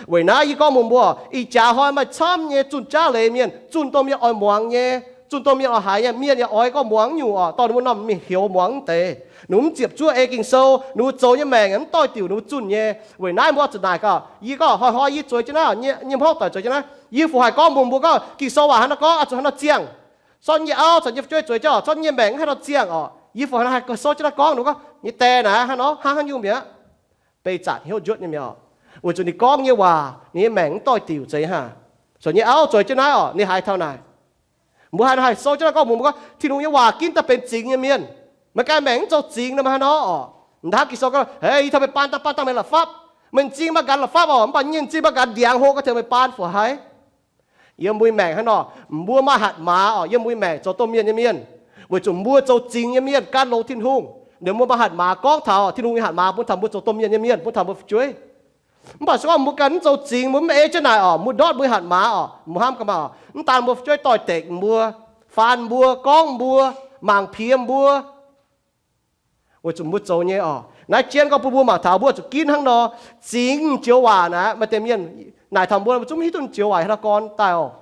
Weic naaiv yie gorngv mbuox mbuo, ih jaax hnoi maaih camv nyei zunh jaav leiz mienh, zunh dongh mienh oix muangx nyei, zunh dongh mienh oix haiz nyei. Mienh yaac oix gorngv muangx nyungc oc, dorh ninh mbuo norm mingh heuc muangx mv deix. Ninh mbuo mv ziepc zuoqv ei Ging-Sou, ninh mbuo zoux nyei maengc mv doix diuc ninh mbuo zunh nyei. Weic naaiv mbuo zuqc naaic gaax, yie gorngv hnoi-hnoi yie zueiz jienv naaiv, nyei hmuangv doic zueiz jienv naaiv, yie fu haiz gorngv mbuox mbuo gorngv Ging-Sou waac hnangv nor gorngv oix zuqc hnangv nor ziangh. Zorqv nyei auv caux nyei fu'jueiv zueiz jienv oc, zorqv nyei maengc hnangv nor ziangh oc, yie fu haiz hnangv nor haih sou jienv naaiv gorngv, ninh gorngv nyei die naaic hnangv nor hnangv haaix nyungc mi'aqv. Beiv zanc hnyouv njuotv nyei mi'aqv oc, weic zuqc ninh gorngv nyei waac, ninh nyei maengc mv doix diuc zeiz hnangv. Corc nyei auv zueiz jienv naaiv oc, ninh haiz taux naaic. Mbuo haaix nor haih sou jienv naaiv gorngv mbuox mbuo gorngv Tin-Hungh nyei waac ginv daaih benx zingx nyei mienh. Meih ganh maengc mv zoux zingx nor, meih hnangv nor oc. M'daaih Ging-Sou gorngv, hei, yie taux meih baan dangh, baan dangh meih la'fapv. Meih m'zing maiv gan la'fapv oc, mv baac nyei m'zing maiv gan ndiangx hlo ga'tengx meih baan fu haiz. Yiem mbuo nyei maengc hnangv nor, mbuo maaih hatc maaz oc, yiem mbuo nyei maengc zoux domh mienh nyei mienh. Weic zuqc mbuo zoux zingx nyei mienh, gan longx Tin-Hungh. Ninh mbuo maaih hatc maaz gorngv taux Tin-Hungh nyei hatc maaz bun taux mbuo zoux domh mienh nyei mienh, bun taux mbuo fu'jueiv. Mv baac se gorngv mbuo ganh mv zoux zingx, mbuo mv ei jienv naaic oc, mbuo ndortv mbuo nyei hatc maaz oc, mbuo hnamv gaax maah oc, mv daan mbuo fu'jueiv doix-dekc mbuo, faan mbuo, gorngv mbuo, mangc piex mbuo. Weic zuqc mbuo zoux nyei oc, Naaiv jienv gorngv bun mbuo mangc taux mbuo zuqc ginv hnangv nor, zingx joux waac naaic, maaih deix mienh naaic taux mbuo, mbuo zungv mv hiuv duqv joux waac haaix nor gorn daaih oc.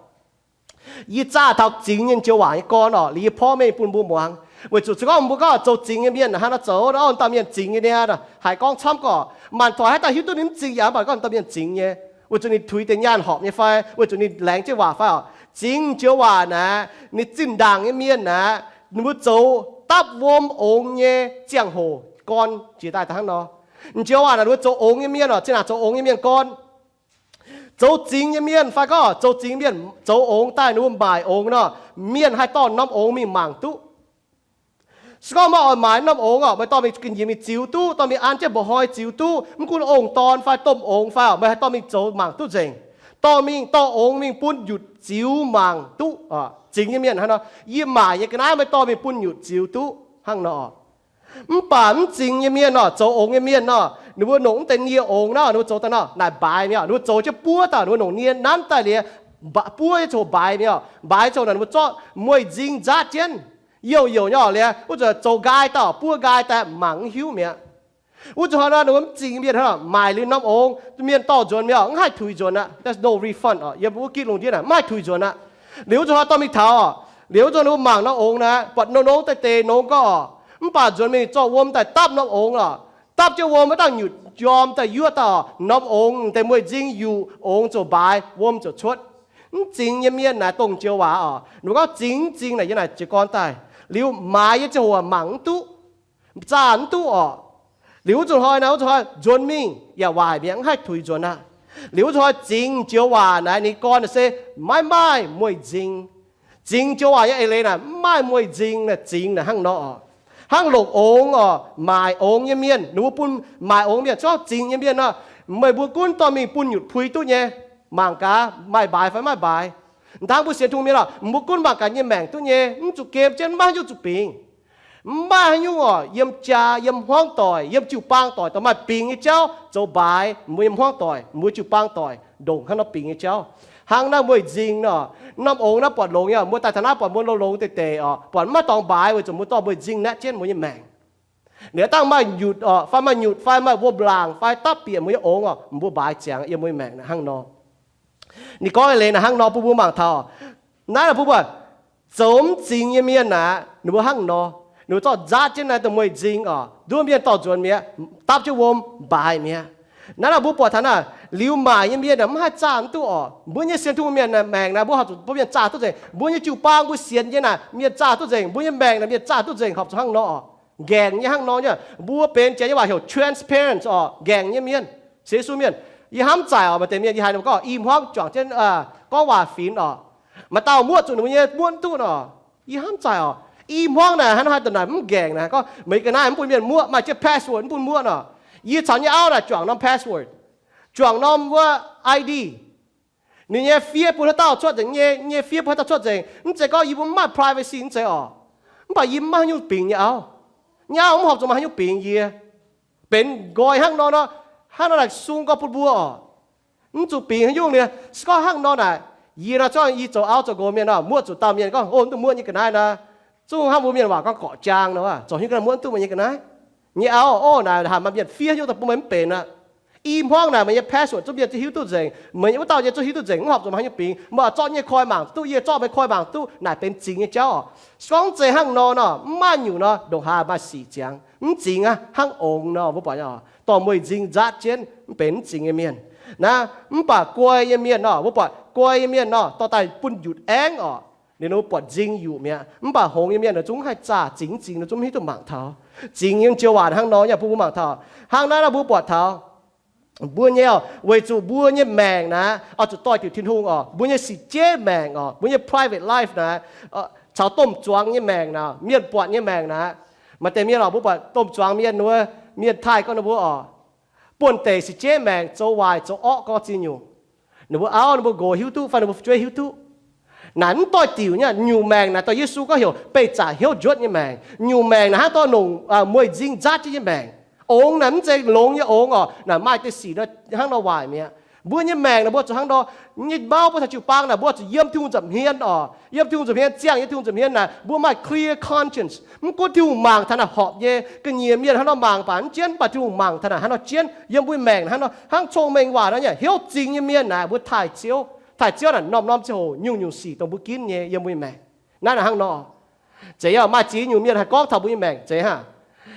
Yie zaah taux zingx nyei joux waac nyei gorn oc, liuz yie porv mengh bun mbuo muangx. Weic zuqc se gorngv mbuo gorngv zoux zingx nyei mienh hnangv naaiv zoux, orn dauh mienh zingx nyei niaa, haiz gorngv camv gorqv, maanc toic haaix dauh hiuv duqv ninh mv zingx yaac mv baac gorngv dauh mienh zingx nyei, weic zuqc ninh tuix deix nyaanh horpc nyei fai, weic zuqc ninh laengz jienv waac fai oc. Zingx joux waac naaic, ninh zinh ndaangc nyei mienh naaic, ninh mbuo zoux dapv wuom ongx nyei ziangh hoc gorn jiex daaih hnangv nor. Joux waac naaic ninh mbuo zoux ongx nyei mienh oc, zinh ndaangc zoux ongx nyei mienh gorn. Zoux zingx nyei mienh fai gorngv zoux zingx mienh zoux ongx daaih ninh mbuo maaic ongx nor, mienh haih dorh norm ongx mingh mangc duqv. Se gorngv meih oix maaiz norm ongx oc, meih dorh mingh ga'nyiec mingh ziux duqv, dorh mingh an jienv mba'hnoi ziux duqv, mv gunv ong-dorn fai domh ongx fai oc, meih haih dorh mingh zoux mangc duqv nzengc. Dorh mingh dorh ongx mingh bun nyutc ziux mangc duqv. Zingx nyei mienh hnangv nor, yie maaic nyei ga'naaiv meih dorh mingh bun nyutc ziux duqv hnangv nor. Mv baac mv zingx nyei mienh nor, zoux ongx nyei mienh nor, ninh mbuo nongc mv deix nie ongx nor, ninh mbuo zoux daaih nor naaic mbaaix mi'aqv. Ninh mbuo zoux jienv buov daaih, ninh mbuo nongc nie nanv daaih liuz, buov nyei ziangh hoc mbaaix mi'aqv. Mbaaix ziangh hoc naaic ninh mbuo zorqv mueiz nzing nzaatv jienv, youh youh nyei oc liuz, wuov zanc zoux nqaai daaih, buov nqaai daaih mangc mv hiuv mi'aqv. Wuov zanc hnoi nor ninh mbuo mv zingx nyei mienh hnangv nor maaic liuz norm ongx, mienh dorh nzuonx mi'aqv, mv haih tuix nzuonx aqv. There's no refund oc. Yiem wuov gitv lungh ndiev naaic mv haih tuix nzuonx aqv. Liuz wuov zanc hnoi dorh mingh taux, liuz wuov zanc ninh mbuo mangc norm ongx naaic, buatc nongx deix deix nongx gorngv oc, mv baac nzuonx mingh zorqv wuom daaih dapv norm ongx oc. Dapv jienv wuom maiv dangh nyutc njorm daaih yuoqv daaih oc, norm ongx deix mueiz nzing yuqc, ongx ziouc mbaaix, wuom ziouc cuotv. Mv zingx nyei mienh naaic dongh joux waac oc. Ninh mbuo gorngv zingx mv zingx naaic yiem naaic jiez gorn daaih, liuz maaiz nyei ziangh hoc mangc mv duqv, zaah mv duqv oc. Liuz wuov zanc hnoi naaic, wuov zanc hnoi nzuonx mingh yaac waaic mi'aqv, mv haih tuix nzuonx aqv. Liuz wuov zanc hnoi zingx joux waac naaic ninh gorn naaic se maiv maaih mueiz nzing. Zingx joux waac nyei eix leiz naaic mv maaih mueiz nzing naaic, zingx naaic hnangv nor oc. Hnangv longc ongx oc, maaic ongx nyei mienh, ninh mbuo bun maaic ongx mienh, se gorngv zingx nyei mienh nor, meih mbuo gunv dorh mingh bun nyutc pui duqv nyei, mangc gaax maaih mbaaix fai maiv maaih mbaaix. Hnangv mbuo sienx Tin-Hungh mienh oc, mbuo gunv mangc gaax nyei maengc duqv nyei, mv zuqc gem jienv, maiv haaix nyungc zuqc bingx. Mv maaih haaix nyungc oc, yiem jaa, yiem hmuangv doic, yiem jiu-baang doic, dongh maaih bingx nyei jauv zoux mbaaix mbuo yiem hmuangv doic, mbuo jiu-baang doic ndongc hnangv nor bingx nyei jauv. Hnangv naaiv mueiz nzing nor, norm ongx naaiv buatc longx nyei, mbuo daaih taux naaiv buatc mbuo longx longx deix deix oc, buatc maiv dorngx mbaaix weic zuqc mbuo dorh mueiz nzing naetv jienv mbuo nyei maengc. Liuz dangh maaih nyutc oc, fai maaih nyutc fai maaih wuom-laangc fai dapv bieqc mbuo nyei ongx oc, mbuo mbaaix ziangx yiem mbuo nyei maengc naaic hnangv nor. Ninh gorngv eix leiz naaic hnangv nor bun mbuo mangc taux, naaiv naaic bun mbuo zoux mv zingx nyei mienh naaic, ninh mbuo hnangv nor, ninh mbuo zorqv nzaatv jienv naaiv dongh mueiz nzing oc, nduov mienh dorh nzuonx mi'aqv, dapv jienv wuom mbaaix mi'aqv. Naaiv naaic mbuo buatc taux naaic, liuz maaic nyei mienh naaic mv haih zaah duqv oc. Mbuo nyei sienx Tin-Hungh mienh naaic maengc naaic mbuo horpc zuqc bun mienh zaah duqv nzengc. Mbuo nyei jiu-baang mbuo sienx nyei naaic mienh zaah duqv nzengc. Mbuo nyei maengc naaic mienh zaah duqv nzengc, horpc zuqc hnangv nor oc. Ngaengc nyei hnangv nor nyei. Mbuo benx janx nyei waac heuc transparent oc, ngaengc nyei mienh. Sienx Yesu mienh, yie hnamv zaaic oc, maaih deix mienh yie haiz ninh mbuo gorngv i hmuangv juangc jienv gorngv waac-finx oc, maaih dauh muoqv zuqc ninh mbuo nyei muoqv duqv nor, yie hnamv zaaic oc. I hmuangv naaic hnangv haaix daaih naaic mv ngaengc naaic, gorngv meih ga'naaiv mv bun mienh muoqv, maaih jienv password mv bun muoqv nor. Yie caux nyei auv naaic juangc norm password, juangc norm wuov I D. Ninh nyei fiev bun haaix dauh cuotv nzengc nyei, nyei fiev bun haaix dauh cuotv nzengc. Mv zeiz gorngv yie mbuo mv maaih privacy mv zeiz oc. Mv baac yie mv maaih haaix nyungc bingx nyei auv. Nyei auv mv horpc zuqc maaih haaix nyungc bingx yie. Benx nqoi hnangv nor nor, hnangv nor naaic sung gorx bun mbuo oc. Mv zuqc bingx haaix nyungc nyei. Se gorngv hnangv nor naaic, yie nor, se gorngv yie zoux auv zoux nqox mienh nor, muoqv zuqc dauh mienh gorngv, o, mv dungx muoqv nyei ga'naaiv nor, zungv hnangv mbuo mienh waac gorngv gorqv-jaang nor, zoux haaix nyungc ga'naaiv muoqv mv duqv meih nyei ga'naaiv. Nyei auv, o, naaic haaix maaih mienh fiev haaix nyungc daaih bun meih mv benx aqv. I hmuangv naaic meih nyei password zungv mienh zungv hiuv duqv nzengc, meih nyei wuov dauh nyei zungv hiuv duqv nzengc, mv horpc zuqc maaih haaix nyungc bingx. Meih oix zorqv nyei koi mangc duqv, yie zorqv meih koi mangc duqv, naaic benx zingx nyei jauv oc. Se gorngv mv zeiz hnangv nor nor, mv maaih nyungc nor, ndongc haaix maaih sic ziangx. Mv zingx aqv, hnangv ongx nor, mbuo buatc nyei oc, dorh mueiz nzing nzaatv jienv, mv benx mv zingx nyei mienh. Naaiv mv baac guai nyei mienh nor, mbuo buatc guai nyei mienh nor, dorh daaih bun nyutc aengv oc, ninh mbuo buatc nzing yuqc mi'aqv. Mv baac hngongx nyei mienh zungv mv haih zaah, zingx mv zingx ninh zungv mv hiuv duqv mangc taux. Zingx nyei joux waac hnangv nor, yaac bun mbuo mangc taux. Hnangv naaiv nor mbuo buatc taux, mbuo nyei, weic zuqc mbuo nyei maengc naaiv oix zuqc doix-diuc Tin-Hungh oc. Mbuo nyei sic jeiv maengc oc, mbuo nyei private life naaiv, caux domh zuangx nyei maengc naaiv, mienh buatc nyei maengc naaiv. Maaih deix mienh oc, mbuo buatc domh zuangx mienh wuov, mienh taaih gorngv ninh mbuo oc, buonv-deic sic jeiv maengc zoux waaic zoux orqv gorx ziex nyungc. Ninh mbuo auv ninh mbuo nqox hiuv duqv fai ninh mbuo fu'jueiv hiuv duqv. Naaic mv doix-diuc nyei. Nyungc maengc naaic dorh Yesu gorngv heuc beih zaqc hnyouv njuotv nyei maengc. Nyungc maengc naaic hnangv dorh longc mueiz nzing nzaatv jienv nyei maengc. Ongx naaic mv zeiz longx nyei ongx oc. Naaic maaih deix sic nor hnangv nor waaic mi'aqv. Mbuo nyei maengc naaic mbuo zuqc hnangv nor, nyei mauv mbuo taux jiu-baang naaic mbuo zuqc yiem Tin-Hungh nza'hmien oc, yiem Tin-Hungh nza'hmien, ziangh yiem Tin-Hungh nza'hmien naaic mbuo maaih clear conscience. Mv gunv Tin-Hungh mangc taux naaic horpc nyei ga'nyiec mienh hnangv nor mangc baac mv jienv, mv baac Tin-Hungh mangc taux naaic hnangv nor jienv yiem mbuo maengc hnangv nor, hnangv cong-mengh waac nor nyei heuc zingx nyei mienh naaic mbuo taaih Ziouv. Taaih Ziouv naaic norm-norm ziangh hoc nyungc-nyungc sic dongh mbuo ginv nyei yiem mbuo nyei maengc. Naaiv naaic hnangv nor, zeiz yaac maaih ziex nyungc mienh haih gorngv taux mbuo nyei maengc zeiz hnangv.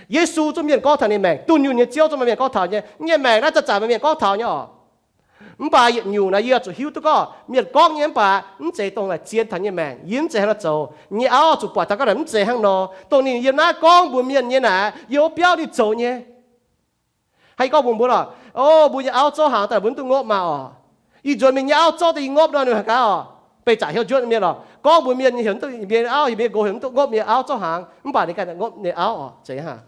Yesu zungv mienh gorngv taux ninh maengc, dunh yunh nyei Ziouv zungv maaih mienh gorngv taux nyei. Nyei maengc naaiv zanc-zanc maaih mienh gorngv taux nyei oc. Mv baac yietc nyungc naaic yie zuqc hiuv duqv gorngv mienh gorngv nyei mv baac mv zeiz dongh naaic zien taux nyei maengc. Yie mv zeiz hnangv nor zoux. Nyei auv zuqc buatc taux gorngv naaic mv zeiz hnangv nor. Dongh ninh yiem naaiv gorngv mbuox mienh nyei naaic, yiem wuov biauv ninh zoux nyei. Haih gorngv mbuox mbuo lorqc, o, mbuo nyei auv zorqv hnaangx daaih mbuo mv duqv ngopv maah oc. Ih nzuonx mingh nyei auv zorqv daaih yie ngopv nor, ninh haih gaax oc, beih zaqc hnyouv njuotv mienh oc. Gorngv mbuox mienh nyei heuc mv duqv, mienh auv heuc mienh gox heuc mv duqv ngopv nyei auv zorqv hnaangx, mv baac ninh ganh ngopv nyei auv oc, zeiz hnangv.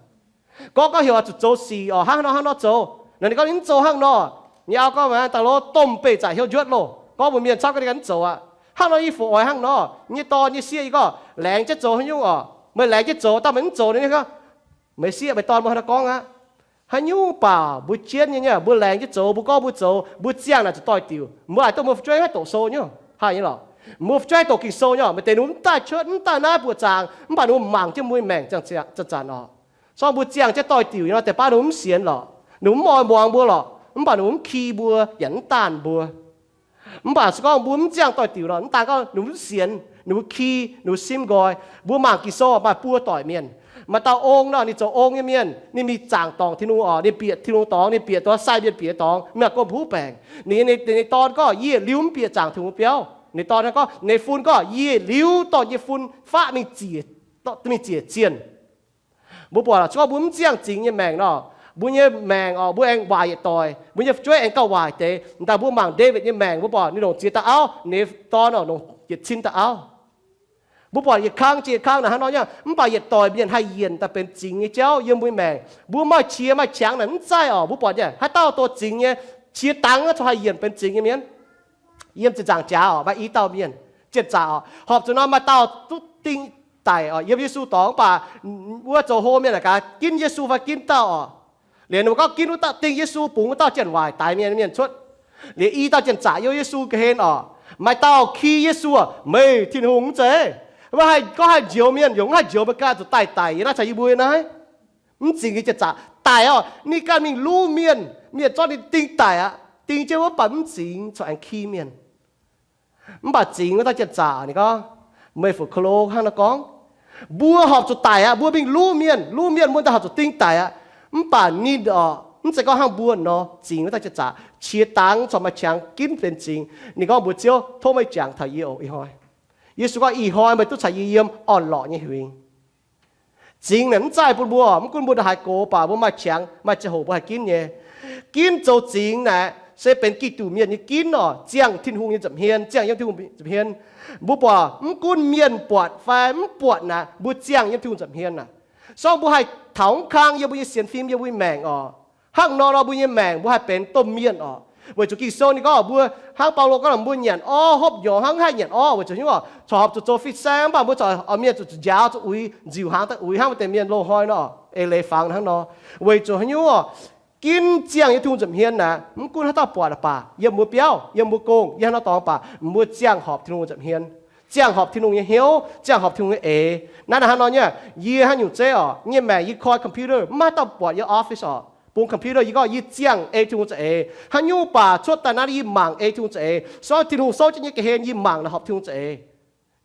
Gorngv gorngv heuc oix zuqc zoux sic oc, hnangv nor hnangv nor zoux. Naaic ninh gorngv ninh mv zoux hnangv nor. Nyei auv gorngv, daaih loz domh beih zaqc hnyouv njuotv loh. Gorngv mbuox mienh camv gorngv ninh ganh mv zoux aqv. Hnangv nor yie fungc oix hnangv nor. Nyei dorn nyei sieqv yie gorngv, laengz jienv zoux haaix nyungc oc? Meih laengz jienv zoux, daaih meih mv zoux ninh gorngv, meih sieqv meih dorn mbuo hnangv nor gorngv aqv. Haaix nyungc baac mbuo jienv nyei, mbuo laengz jienv zoux, mbuo gorngv mbuo zoux, mbuo ziangh naaic zuqc doix-diuc. Mbuo haaix duqv mbuo fu'jueiv haih doqc sou nyei, haih nyei lorqc. Mbuo fu'jueiv haih doqc Ging-Sou nyei, maaih deix ninh mbuo mv daaih cuotv, mv daaih naaiv buoqc zaangc, mv baac ninh mbuo mangc jienv mbuo nyei maengc zanc-zanc oc. Song mbuo ziangh jienv doix-diuc nyei nor, deix baav ninh mbuo mv sienx lorqc. Ninh mbuo mv oix muangx mbuo lorqc, mv baac ninh mbuo mv ki mbuo yaac mv daanh mbuo. Mv baac se gorngv mbuo mv ziangh doix-diuc nor, mv daan gorngv ninh mbuo mv sienx, ninh mbuo ki, ninh mbuo simv nqoi. Mbuo mangc Ging-Sou maaih buo doic mienh. Maaih dauh ong nor, ninh zoux ong nyei mienh, ninh mingh zaangc dorngc Tin-Hungh oc, ninh bieqc Tin-Hungh dorngx, ninh bieqc duqv sai mienh bieqc dorngx, mv baac gorngv mbuo haiz ninh, ninh dorn gorngv, yie liuz mv bieqc zaangc Tin-Hungh biauv. Ninh dorn gorngv, ninh fun gorngv, yie liuz dorh yie fun faqv mingh ziec, mingh ziec zienh. Mbuo buatc se gorngv mbuo mv ziangh zingx nyei maengc nor, mbuo nyei maengc oc, mbuo aengx waaic yietc doic, mbuo nyei fu'jueiv aengx gauh waaic deix. Daaih mbuo mangc Ndaawitv nyei maengc, mbuo buatc ninh longc ziex dauh auv, ninh dorn oc, longc yietc cin dauh auv. Mbuo buatc yietc kang jiex yietc kang naaic hnangv nor nyei, mv baac yietc doic mienh haih yienc daaih benx zingx nyei jauv yiem mbuo maengc. Mbuo maaih qiex maaih qangx naaic mv zaih oc. Mbuo buatc nyei haaix dauh doz zingx nyei, qiex dangx cuotv haih yienc benx zingx nyei mienh. Yiem zinh nzaangc jaax oc, maaih i dauh mienh, jien-zaqc oc, horpc zuqc nor maaih dauh duqv ding daic oc, yiem Yesu dorngx, mv baac wuov zoux hlo mienh naaic gaax, ginv Yesu fai ginv dauh oc. Liuz ninh mbuo gorngv ginv wuov dauh, ding Yesu, bungx wuov dauh janx-waaic daix mienh, mienh cuotv. Liuz i dauh jien-zaqc yiem Yesu ga'hlen oc. Maaih dauh ki Yesu, meih Tin-Hungh mv zeiz? Mv haih gorngv haih njoux mienh, yaac mv haih njoux meih ganh, zuqc daaih daic yiem naaiv caux yie mbuo naaiv. Mv zingx nyei jien-zaqc daic oc. Ninh ganh mingh luv mienh, mienh zorqv ninh ding daic aqv. Ding jienv wuov, mv baac mv zingx, corc aengx ki mienh. Mv baac zingx wuov dauh jien-zaqc ninh gorngv, meih fu ko lo hnangv nor gorngv, mbuo horpc zuqc daic aqv. Mbuo mingh luv mienh, luv mienh mbuo daaih horpc zuqc ding daic aqv. Mv baac ninh oc, mv zeiz gorngv hnangv mbuo nor. Zingx wuov dauh jien-zaqc qiex dangx corc maaih qangx ginv benx zingx. Ninh gorngv, mbuox Ziouv, tov meih jangx taux yie oc, ih hnoi. Yesu gorngv, ih hnoi meih duqv caux yie yiem orn-lorqc nyei huingx. Zingx naaic mv zaih bun mbuo, mv gunv mbuo ndongc haaix gox baac mbuo maaih qangx, maaih ziangh hoc mbuo haih ginv nyei. Ginv zoux zingx naaic se benx Giduc mienh nyei ginv oc, ziangh Tin-Hungh nyei nza'hmien, ziangh yiem Tin-Hungh nza'hmien. Mbuo buatc mv gunv mienh buatc fai mv buatc naaic, mbuo ziangh yiem Tin-Hungh nza'hmien aac. Song mbuo haih taux mv kang yiem mbuo nyei sienx fim, yiem mbuo nyei maengc oc. Hnangv nor nor mbuo nyei maengc mbuo haih benx domh mienh oc. Weic zuqc Ging-Sou ninh gorngv mbuo, hnangv Baulo gorngv mbuo nyanc orv hopv nyorx hnangv mv haih nyanc orv. Weic zuqc nyungc oc, corc horpc zuqc zoux fin-saeng mv baac mbuo corc oix mienh zuqc, zuqc njaaux, zuqc uix, nziux hnaangx daaih uix hnangv wuov deix mienh loz-hnoi nor, eix leiz fangx hnangv nor. Weic zuqc haaix nyungc oc, ginv ziangh yiem Tin-Hungh nza'hmien naaic, mv gunv haaix dauh buatc baac, yiem mbuo biauv, yiem mbuo gong, yiem haaix nor dorngx baac, mbuo ziangh horpc Tin-Hungh nza'hmien, ziangh horpc Tin-Hungh nyei hnyouv, ziangh horpc Tin-Hungh nyei eix. Naaiv hnangv nor nyei, yie hnangv nyungc zeiv oc, nyei maengc yie koi computer, mv maaih dauh buatc yie office oc. Bungx computer yie gorngv yie ziangh ei Tin-Hungh za'eix. Haaix nyungc baac cuotv daaih naaiv yie mangc ei Tin-Hungh za'eix. Sou Tin-Hungh souv jienv nyei ga'hlen yie mangc naaic horpc Tin-Hungh za'eix.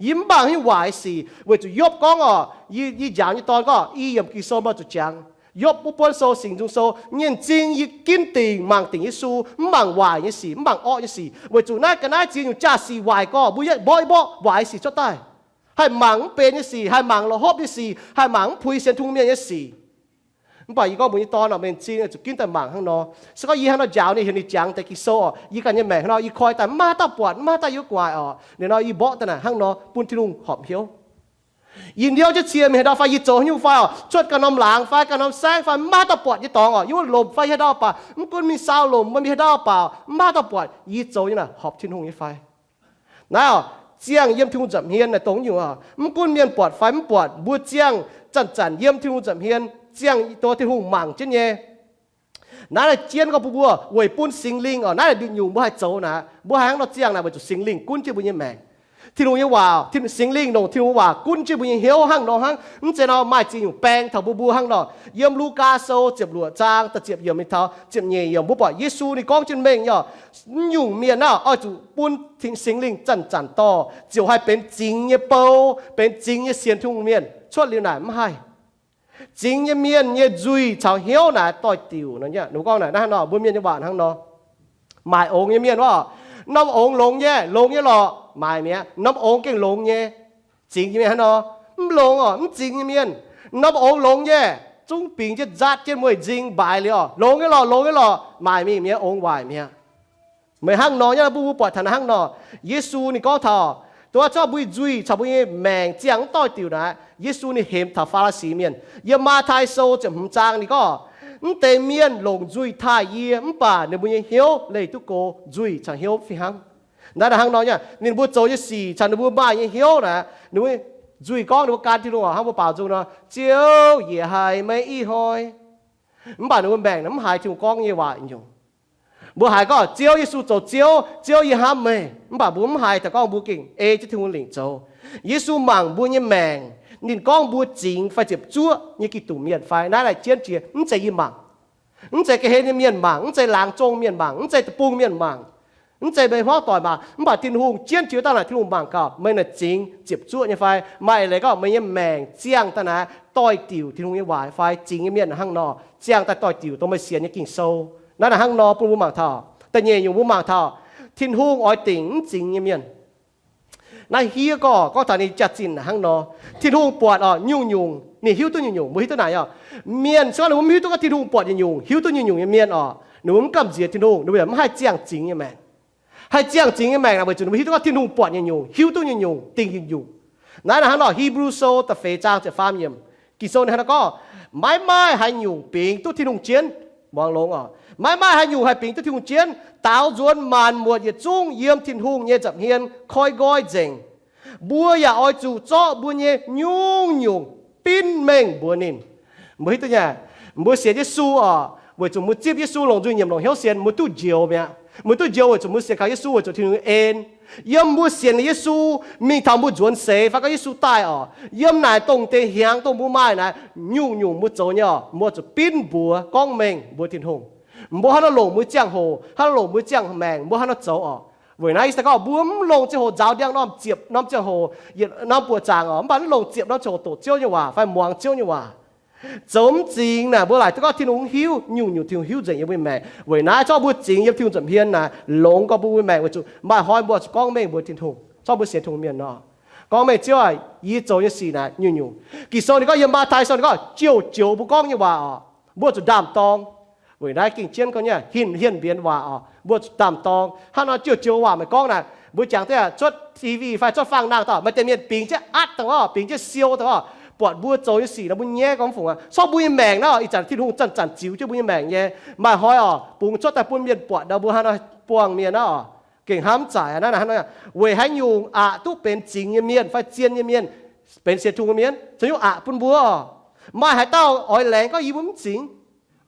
Yie mv mangc haaix nyungc waaic sic. Weic zuqc Yopv gorngv oc, yie, yie njaaux nyei dorn gorngv, i yiemc Ging-Sou mbuo zuqc jangx. Yopv wuov buonv sou, Singx Nzung Sou, nyei m'zing yie ginv dingc, mangc dingc Yesu, mv mangc waaic nyei sic, mv mangc orqv nyei sic. Weic zuqc naaiv ga'naaiv ziex nyungc jaa-sic waaic gorngv, mbuo yietv mborqv yietv mborqv waaic sic cuotv daaih. Haih mangc mv benx nyei sic, haih mangc la'hopv nyei sic, haih mangc mv puix sienx Tin-Hungh mienh nyei sic. Mv baac yie gorngv mbuox nyei dorn oc, meih m'zing zuqc ginv daaih mangc hnangv nor. Se gorngv yie hnangv nor njaaux ninh, heuc ninh jangx deix Ging-Sou oc, yie ganh nyei maengc hnangv nor, yie koi daaih mv maaih dauh buatc, mv maaih dauh yie guaax oc. Liuz nor yie mborqv daaih naaic hnangv nor bun Tin-Hungh horpc hnyouv. Yie hnyouv jienv cie mingh haaix ndau fai, yie zoux haaix nyungc fai oc, cuotv ganh norm laangz fai ganh norm saengv fai, mv maaih dauh buatc nyei dorngx oc. Yie wuov lomc fai haaix ndau baac, mv gunv mingh saau lomc, mv mingh haaix ndau baac, mv maaih dauh buatc yie zoux nyei naaic horpc Tin-Hungh nyei fai. Naaiv oc, ziangh yiem Tin-Hungh nza'hmien naaic dongh nyungc oc. Mv gunv mienh buatc fai mv buatc, mbuo ziangh zanc-zanc yiem Tin-Hungh nza'hmien, ziangh dongh Tin-Hungh mangc jienv nyei. Naaiv naaic jienv gorngv bun mbuo weic bun Singx Lingh oc, naaiv naaic nduqc nyungc mbuo haih zoux naaic, mbuo haih hnangv nor ziangh naaic weic zuqc Singx Lingh gunv jienv mbuo nyei maengc. Tin-Hungh nyei waac, Singx Lingh longc Tin-Hungh waac gunv jienv mbuo nyei hnyouv hnangv nor hnangv. Mv zeiz nor maaih ziex nyungc baeng taux mbuo mbuo hnangv nor. Yiem Lugaa Sou ziepc luoqc zaang da'ziepc yiemc mingh taux ziepc nyeic yiemc mbuo buatc Yesu ninh gorngv jienv mengh nyei, nyungc mienh naaic oix zuqc bun Singx Lingh zanc-zanc dorh ziouc haih benx zingx nyei bou, benx zingx nyei sienx Tin-Hungh mienh. Cuotv liuz naaic mv haih. Zingx nyei mienh nyei nzuih caux hnyouv naaic doix-diuc nor. Ninh mbuo gorngv naaic hnangv nor, mbuo mienh nyei waac hnangv nor. Maaic ongx nyei mienh oc, norm ongx longx nyei, longx nyei lorqc, maaic mi'aqv. Norm ongx gengh longx nyei. Zingx nyei mienh hnangv nor, mv longx oc, mv zingx nyei mienh, norm ongx longx nyei, zungv bingx jienv nzatv jienv mueiz nzing mbaaix liuz oc, longx nyei lorqc, longx nyei lorqc, maaic mingh mi'aqv, ongx waaic mi'aqv. Meih hnangv nor nyei, mbuo mbuo buatc taux naaic hnangv nor. Yesu ninh gorngv taux, dongh wuov zorqv mbuo nyei nzuih caux mbuo nyei maengc ziangh mv doix-diuc naaic, Yesu ninh hemx taux Faa^li^si mienh. Yiem Matv^tai Sou ziepc hmz zaang ninh gorngv, mv deix mienh longc nzuih taaih yie, mv baac ninh mbuo nyei hnyouv leih duqv go. Nzuih caux hnyouv fih hnangv. Naaiv naaic hnangv nor nyei, ninh mbuo zoux nyei sic caux ninh mbuo maaih nyei hnyouv naaic, ninh mbuo nzuih gorngv ninh mbuo gan Tin-Hungh oc, hnangv mbuo baaux nzung nor, Ziouv, yie haiz meih ih hnoi. Mv baac ninh mbuo maengc naaic mv haiz Tin-Hungh gorngv nyei waac nyungc. Mbuo haiz gorngv, Ziouv, Yesu zoux Ziouv, Ziouv, yie hnamv meih. Mv baac mbuo mv haiz taux gorngv mbuo gengh ei jienv Tin-Hungh lingc zoux. Yesu mangc mbuo nyei maengc, ninh gorngv mbuo zingx fai ziepc zuoqv nyei Giduc mienh fai? Naaiv naaic jienv jiex, mv zeiz yie mangc. Mv zeiz ga'hlen nyei mienh mangc, mv zeiz laangz zong mienh mangc, mv zeiz deic-bung mienh mangc, mv zeiz meih hmuangv doic mangc, mv baac Tin-Hungh jienv jiex dangh naaic Tin-Hungh mangc gaax meih naaic zingx ziepc zuoqv nyei fai? Maaih leiz gorngv meih nyei maengc ziangh daaih naaic doix-diuc Tin-Hungh nyei waac fai? Zingx nyei mienh hnangv nor ziangh daaih doix-diuc dongh meih sienx nyei Ging-Sou. Naaiv naaic hnangv nor bun mbuo mangc taux. Da'nyeic nyungc mbuo mangc taux, Tin-Hungh oix dingc mv zingx nyei mienh. Naaiv hiev gorngv, gorngv taux ninh jaax-zinh hnangv nor. Tin-Hungh buatc oc, nyungc-nyungc ninh hiuv duqv nyungc-nyungc. Mbuo hiuv duqv naaic oc, mienh se gorngv ninh mbuo mv hiuv duqv gorngv Tin-Hungh buatc nyungc-nyungc, hiuv duqv nyungc-nyungc nyei mienh oc, ninh mbuo mv gamh nziex Tin-Hungh, ninh mbuo yaac mv haih ziangh zingx nyei maengc. Haih ziangh zingx nyei maengc naaic weic zuqc ninh mbuo hiuv duqv gorngv Tin-Hungh buatc nyungc-nyungc, hiuv duqv nyungc-nyungc, dingc nyungc-nyungc. Naaiv naaic hnangv nor, Hipv^lu Sou da'feix zaang ziepc faam yiemc, Ging-Sou ninh hnangv nor gorngv, maiv maaih haaix nyungc bingx duqv Tin-Hungh jienv. Muangx longx oc. Maiv maaih haaix nyungc haih bingx duqv Tin-Hungh jienv. Daaux nzuonx maanc muotc yietc zungv yiem Tin-Hungh nyei nza'hmien koi nqoi nzengc. Mbuo yaac oix zuqc zorqv mbuo nyei nyungc-nyungc binv mengh mbuox ninh. Mbuo hiuv duqv nyei, mbuo sienx Yesu oc, weic zuqc mbuo zipv Yesu longc nzuih nyiemc longc hnyouv sienx, mbuo duqv njoux mi'aqv. Mbuo duqv njoux weic zuqc mbuo sienx kaux Yesu, weic zuqc Tin-Hungh en. Yiem mbuo sienx Yesu mingh taux mbuo nzuonx seix fai gorngv Yesu daaih oc, yiem naaic dongh deix hnyangx dongh mbuo maaih naaic, nyungc-nyungc mbuo zoux nyei oc, mbuo zuqc binv mbuox gorngv mengh mbuox Tin-Hungh. Mbuo hnangv nor longc mbuo ziangh hoc, hnangv nor longc mbuo ziangh maengc, mbuo hnangv nor zoux oc. Weic naaiv se gorngv mbuo mv longc ziangh hoc nzaaux ndiangx-normh ziepc norm ziangh hoc, yietc norm buoqc zaangc oc, mv baac mv longc ziepc norm ziangh hoc doqc Ziouv nyei waac fai muangx Ziouv nyei waac. Zoux mv zingx naaic mbuo laaic duqv gorngv Tin-Hungh hiuv, nyungc-nyungc Tin-Hungh hiuv nzengc yiem mbuo maengc. Weic naaiv zorqv mbuo zingx yiem Tin-Hungh nza'hmien naaic longx gorx bun mbuo maengc, weic zuqc maaih hnoi mbuo zuqc gorngv mengh mbuox Tin-Hungh. Zorqv mbuo sienx Tin-Hungh mienh nor, gorngv mengh, Ziouv aac, yie zoux nyei sic naaic nyungc-nyungc. Ging-Sou ninh gorngv yiem Matv^tai Sou ninh gorngv jouh joux mbuo gorngv nyei waac oc, mbuo zuqc ndaam-dorng. Weic naaiv gengh jienv gorngv nyei hienh hienh mbienx waac oc, mbuo zuqc ndaam-dorng. Hnangv nor jouh joux waac meih gorngv naaic, mbuo jangx daaih cuotv T V fai cuotv fangx-nangh daaih, maaih deix mienh bingx jienv atv daaih oc, bingx jienv siou daaih oc, buatc mbuo zoux nyei sic nor mbuo nyaiv gorngv mv fungc aqv. Corc mbuo nyei maengc naaiv oc, ih zanc Tin-Hungh zanc-zanc ziux jienv mbuo nyei maengc nyei. Maaih hnoi oc, bungx cuotv daaih bun mienh buatc nor mbuo hnangv nor buangh mienh aqv oc. Gengh hnamv zaaic aqv. Naaiv hnangv nor, weic haaix nyungc aqc duqv benx zingx nyei mienh fai zien nyei mienh, benx sienx Tin-Hungh nyei mienh, caux nyungc aqc bun mbuo oc. Maaih haaix dauh oix laengz gorngv yie mbuo mv zingx?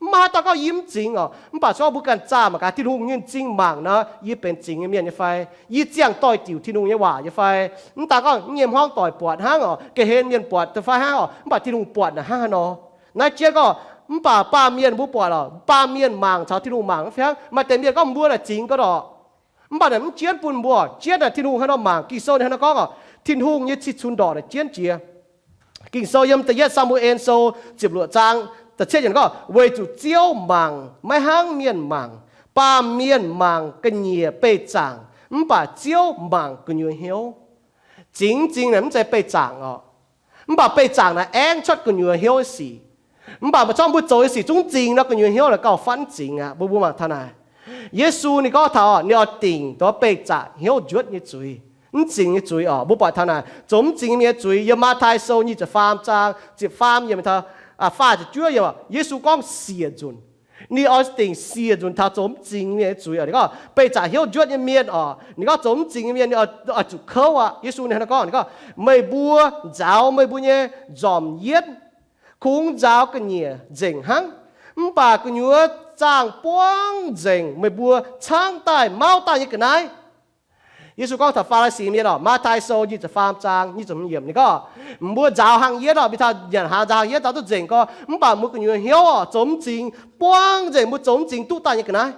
Mv maaih haaix dauh gorngv yie mv zingx oc. Mv baac se gorngv mbuo ganh zaah mangc gaax Tin-Hungh nyei zingh mangc nor, yie benx zingx nyei mienh nyei fai? Yie ziangh doix-diuc Tin-Hungh nyei waac nyei fai? Mv daan gorngv nyei hmuangv doic buatc hnangv oc, ga'hlen mienh buatc deix fai hnangv oc, mv baac Tin-Hungh buatc naaic hnangv haaix nor? Naaiv jienv gorngv, mv baac baamh mienh mbuo buatc oc, baamh mienh mangc caux Tin-Hungh mangc mv fih hnangv. Maaih deix mienh gorngv mbuo naaic zingx ga'ndorqc, mv baac naaic mv jienv bun mbuo oc. Jienv naaic Tin-Hungh hnangv nor mangc. Ging-Sou ninh hnangv nor gorngv oc, Tin-Hungh nyei cih cunx ndorqc naaic jienv jiex. Ging-Sou yiem Da'yietv Saa^mu^en Sou ziepc luoqc zaang da'cietv yiemc gorngv, weic zuqc Ziouv mangc maiv hnangv mienh mangc. Baamh mienh mangc ga'nyiec beih zaangc, mv baac Ziouv mangc gu'nyuoz hnyouv. Zingx mv zingx naaic mv zeiz beih zaangc oc. Mv baac beih zaangc naaic aengv cuotv gu'nyuoz hnyouv nyei sic. Mv baac maaih zorqv mbuo zoux nyei sic zungv zingx nor, gu'nyuoz hnyouv naaic gauh fatv mv zingx aqv. Mbuo mbuo mangc taux naaic, Yesu ninh gorngv taux ninh oix dingc dongh beih zaangc hnyouv njuotv nyei zuiz, mv zingx nyei zuiz oc. Mbuo buatc taux naaic zoux mv zingx mienh nyei zuiz yiem Matv^tai Sou nyic ziepc faam zaang ziepc faam yiemc taux faah ziepc juov yiemc, Yesu gorngv siec nzunc. Ninh oix dingc siec nzunc taux zoux mv zingx mienh nyei zuiz oc. Ninh gorngv beih zaangc hnyouv njuotv nyei mienh oc, ninh gorngv zoux mv zingx nyei mienh ninh oix zuqc kouv aqv. Yesu ninh hnangv nor gorngv, ninh gorngv, meih mbuo nzaaux meih mbuo nyei nzormc yietv, kungx nzaaux ga'nyiec nzengc hnangv. Mv baac gu'nyuoz zaangh buangv nzengc meih mbuo caangv daaih mauv daaih nyei ga'naaiv. Yesu gorngv taux Faa^li^si mienh oc, Matv^tai Sou nyic ziepc faam zaang nyic ziepc hmz yiemc ninh gorngv, mbuo nzaaux hangx yietv oc, mingh taux nyanc hnaangx nzaaux hangx yietv nzaaux duqv nzengc gorx, mv baac mbuo gu'nyuoz hnyouv oc, zoux mv zingx buangv nzengc mbuo zoux mv zingx duqv daaih nyei ga'naaiv.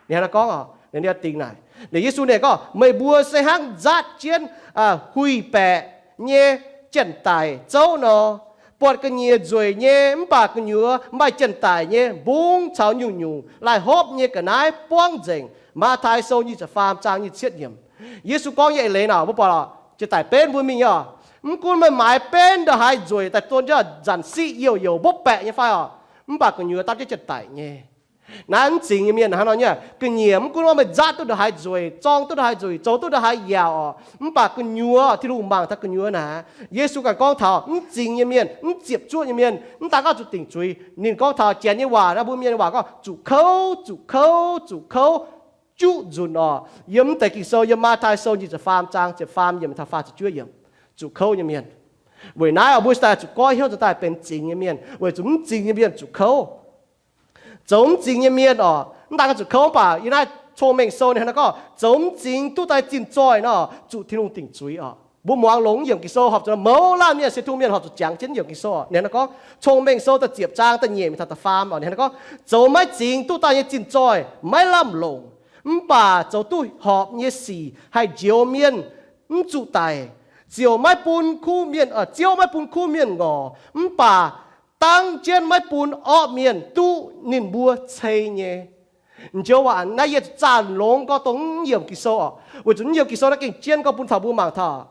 Ninh hnangv naaiv gorngv oc, ninh dingc naaic, ninh Yesu ninh gorngv, meih mbuo se hnangv nzaatv jienv huih baeqc nyei janx-daic zouv nor, buatc ga'nyiec nzueic nyei mv baac gu'nyuoz maaih janx-daic nyei mbungv caux nyungc-nyungc laih hopv nyei ga'naaiv buangv nzengc. Matv^tai Sou nyic ziepc faam zaang nyic ziepc cietv yiemc. Yesu gorngv nyei eix leiz naaic mbuo buatc oc, jiex daic benv mbuo mingh nyei oc. Mv gunv meih maaiz benv ndongc haaix nzueic daaih, zorqv jienv nzanc siqv youc youc mbopv baeqc nyei fai oc, mv baac gu'nyuoz dapv jienv janx-daic nyei. Naaiv mv zingx nyei mienh hnangv nor nyei, ga'nyiec mv gunv meih nzaatv duqv ndongc haaix nzueic, zorng duqv ndongc haaix nzueic, zoux duqv ndongc haaix yaauc oc, mv baac gu'nyuoz Tin-Hungh mangc taux gu'nyuoz naaic. Yesu ganh gorngv taux mv zingx nyei mienh, mv ziepc zuoqv nyei mienh, mv daaih gorngv zuqc dingc zuiz. Ninh gorngv taux Janx nyei waac naaiv, mbuo Mienh nyei waac gorngv zuqc kouv, zuqc kouv, zuqc kouv, juqv nzunc oc. Yiem mv deix Ging-Sou, yiem Matv^tai Sou nyic ziepc faam zaang ziepc faam yiemc taux faah ziepc juov yiemc, zuqc kouv nyei mienh. Weic naaiv oc, mbuo daaih zuqc goiv hnyouv nzuonx daaih benx zingx nyei mienh, weic zuqc mv zingx nyei mienh zuqc kouv. Zoux mv zingx nyei mienh oc, mv daaih gorngv zuqc kouv, mv baac yiem naaiv Cong-Mengh Sou ninh hnangv naaiv gorngv zoux mv zingx duqv daaih zinh zoih nor, zuqc Tin-Hungh dingc zuiz oc. Mbuo muangx longx yiemc Ging-Sou horpc zuqc mouz laanh mienh, sienx Tin-Hungh mienh horpc zuqc jangx jienv yiemc Ging-Sou oc. Ninh hnangv naaiv gorngv, Cong-Mengh Sou da'ziepc zaang da'nyeic mingh taux da'faam oc, ninh hnangv naaiv gorngv, zoux maiv zingx duqv daaih nyei zinh zoih maiv lamh longc, mv baac zoux duqv horpc nyei sic haih njoux mienh mv zuqc daic. Ziouc maiv bun kuv mienh, Ziouv maiv bun kuv mienh ngorc, mv baac dangv jienv maiv bun orqv mienh duqv ninh mbuo cei nyei. Njoux waac naaiv yie zuqc zaah longx gorx dongh mv yiemc Ging-Sou oc, weic zuqc mv yiemc Ging-Sou naaiv gengh jienv gorngv bun taux mbuo mangc taux,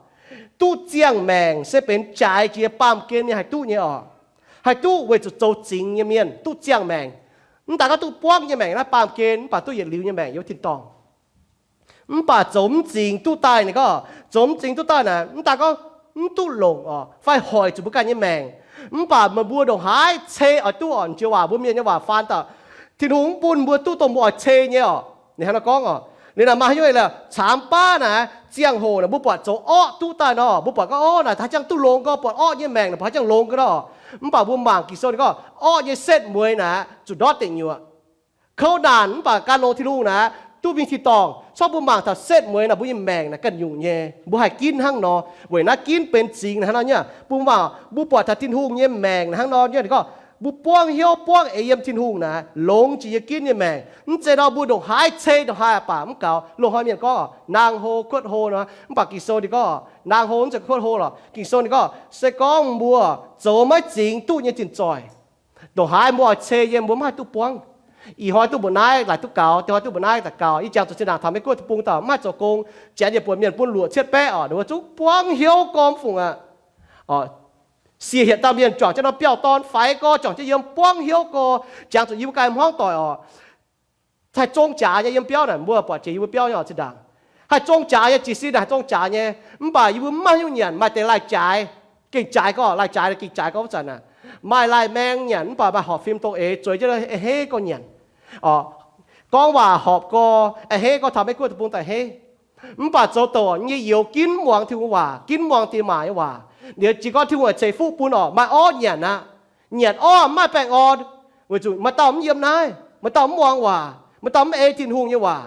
duqv ziangh maengc se benx jaaix jiex baamh gen mienh haih duqv nyei oc. Haih duqv weic zuqc zoux zingx nyei mienh duqv ziangh maengc. Mv daaih gorngv duqv buangv nyei maengc naaiv baamh gen, mv baac duqv yietc liuz nyei maengc yiem Tin-Dorngh. Mv baac zoux mv zingx duqv daaih, ninh gorngv zoux mv zingx duqv daaih naaic, mv daaih gorngv mv duqv longc oc, fai hoic zuqc mbuo ganh nyei maengc. Mv baac meih mbuo ndongc haaix cei oix duqv oc, njoux waac mbuo Mienh nyei waac faan daaih, Tin-Hungh mv bun mbuo duqv dongh mbuo oix cei nyei oc. Ninh hnangv naaiv gorngv oc, liuz naaic maaih haaix nyungc lorqc, camx baav naaic ziangh hoc naaic mbuo buatc zoux orqv duqv daaih nor, mbuo buatc gorngv, orqv naaic haaix jangx duqv longx gorx, buatc orqv nyei maengc naaic buatc haaix jangx longx gorx nor. Mv baac mbuo mangc Ging-Sou ninh gorngv orqv nyei setv mueiz naaic zuqc ndortv deic nyuoqc. Kouv naanc mv baac gan longx Tin-Hungh naaic duqv mingh Tin-Dorngh. Corc mbuo mangc taux setv mueiz naaic mbuo nyei maengc naaic ganh nyungc nyei, mbuo haih ginv hnangv nor. Weic naaiv ginv benx zingx hnangv nor nyei. Mbuo mangc, mbuo buatc taux Tin-Hungh nyei maengc naaic hnangv nor nyei, ninh gorngv mbuo buangv hnyouv buangv eix yiem Tin-Hungh naaic longx jiex yiem ginv nyei maengc. Mv zeiz nor mbuo ndongc haaix cei ndongc haaix baac mv gaux. Loz-hnoi mienh gorngv oc, nangh hlo kuotv hlo nor, mv baac Ging-Sou ninh gorngv oc, nangh hlo mv zeiz kuotv hlo lorqc. Ging-Sou ninh gorngv se gorngv mbuo zoux maiv zingx duqv nyei zinh zoih, ndongc haaix mbuo oix cei yiem mbuo mv haih duqv buangv. Ih hnoi duqv mbuoqc naaiv laaic duqv gaux, dinh hnoi duqv mbuoqc naaiv daaih gaux. Yie jangx zuqc zinh ndaangc taux Meiv Guoqv deic-bung dauh mv haih zoux gong, janx yietc buonc mienh bun luoqc cietv baeqv oc, ninh mbuo zungv buangv hnyouv gormx fungc aqv. Oc, sie hietc dauh mienh juangc jienv norm biauv-dorn faix gorx, juangc jienv yiem buangv hnyouv gorx, jangx zuqc yie mbuo ganh hmuangv doic oc. Haih zong jaax nyei yiem biauv naaic, mbuo buatc jiex yie mbuo biauv nyei oc, zinh ndaangc haih zong jaax nyei, jiez sin naaic haih zong jaax nyei. Mv baac yie mbuo mv maaih haaix nyungc nyanc, maaih deix lai-jaaix, gengh jaaix gorx, lai-jaaix gengh jaaix gorx wuov zanc aac, maaih lai-maeng nyanc, mv baac maaih horpc fim dongh eix zueiz jienv a'hneiv gorx nyanc. Gorngv waac horpc gorx a'hneiv gorx, taux Meiv Guoqv deic-bung daaih a'hneiv. Mv baac zoux douc nyei youz ginv muangx Tin-Hungh waac, ginv muangx diex maac nyei waac. Liuz jiez gorn Tin-Hungh ceix fuqv bun oc, maaih orv nyanc aqv. Nyanc orv mv maaih baengh orn, weic zuqc maaih dauh mv yiem naaiv, maaih dauh mv muangx waac, maaih dauh mv ei Tin-Hungh nyei waac.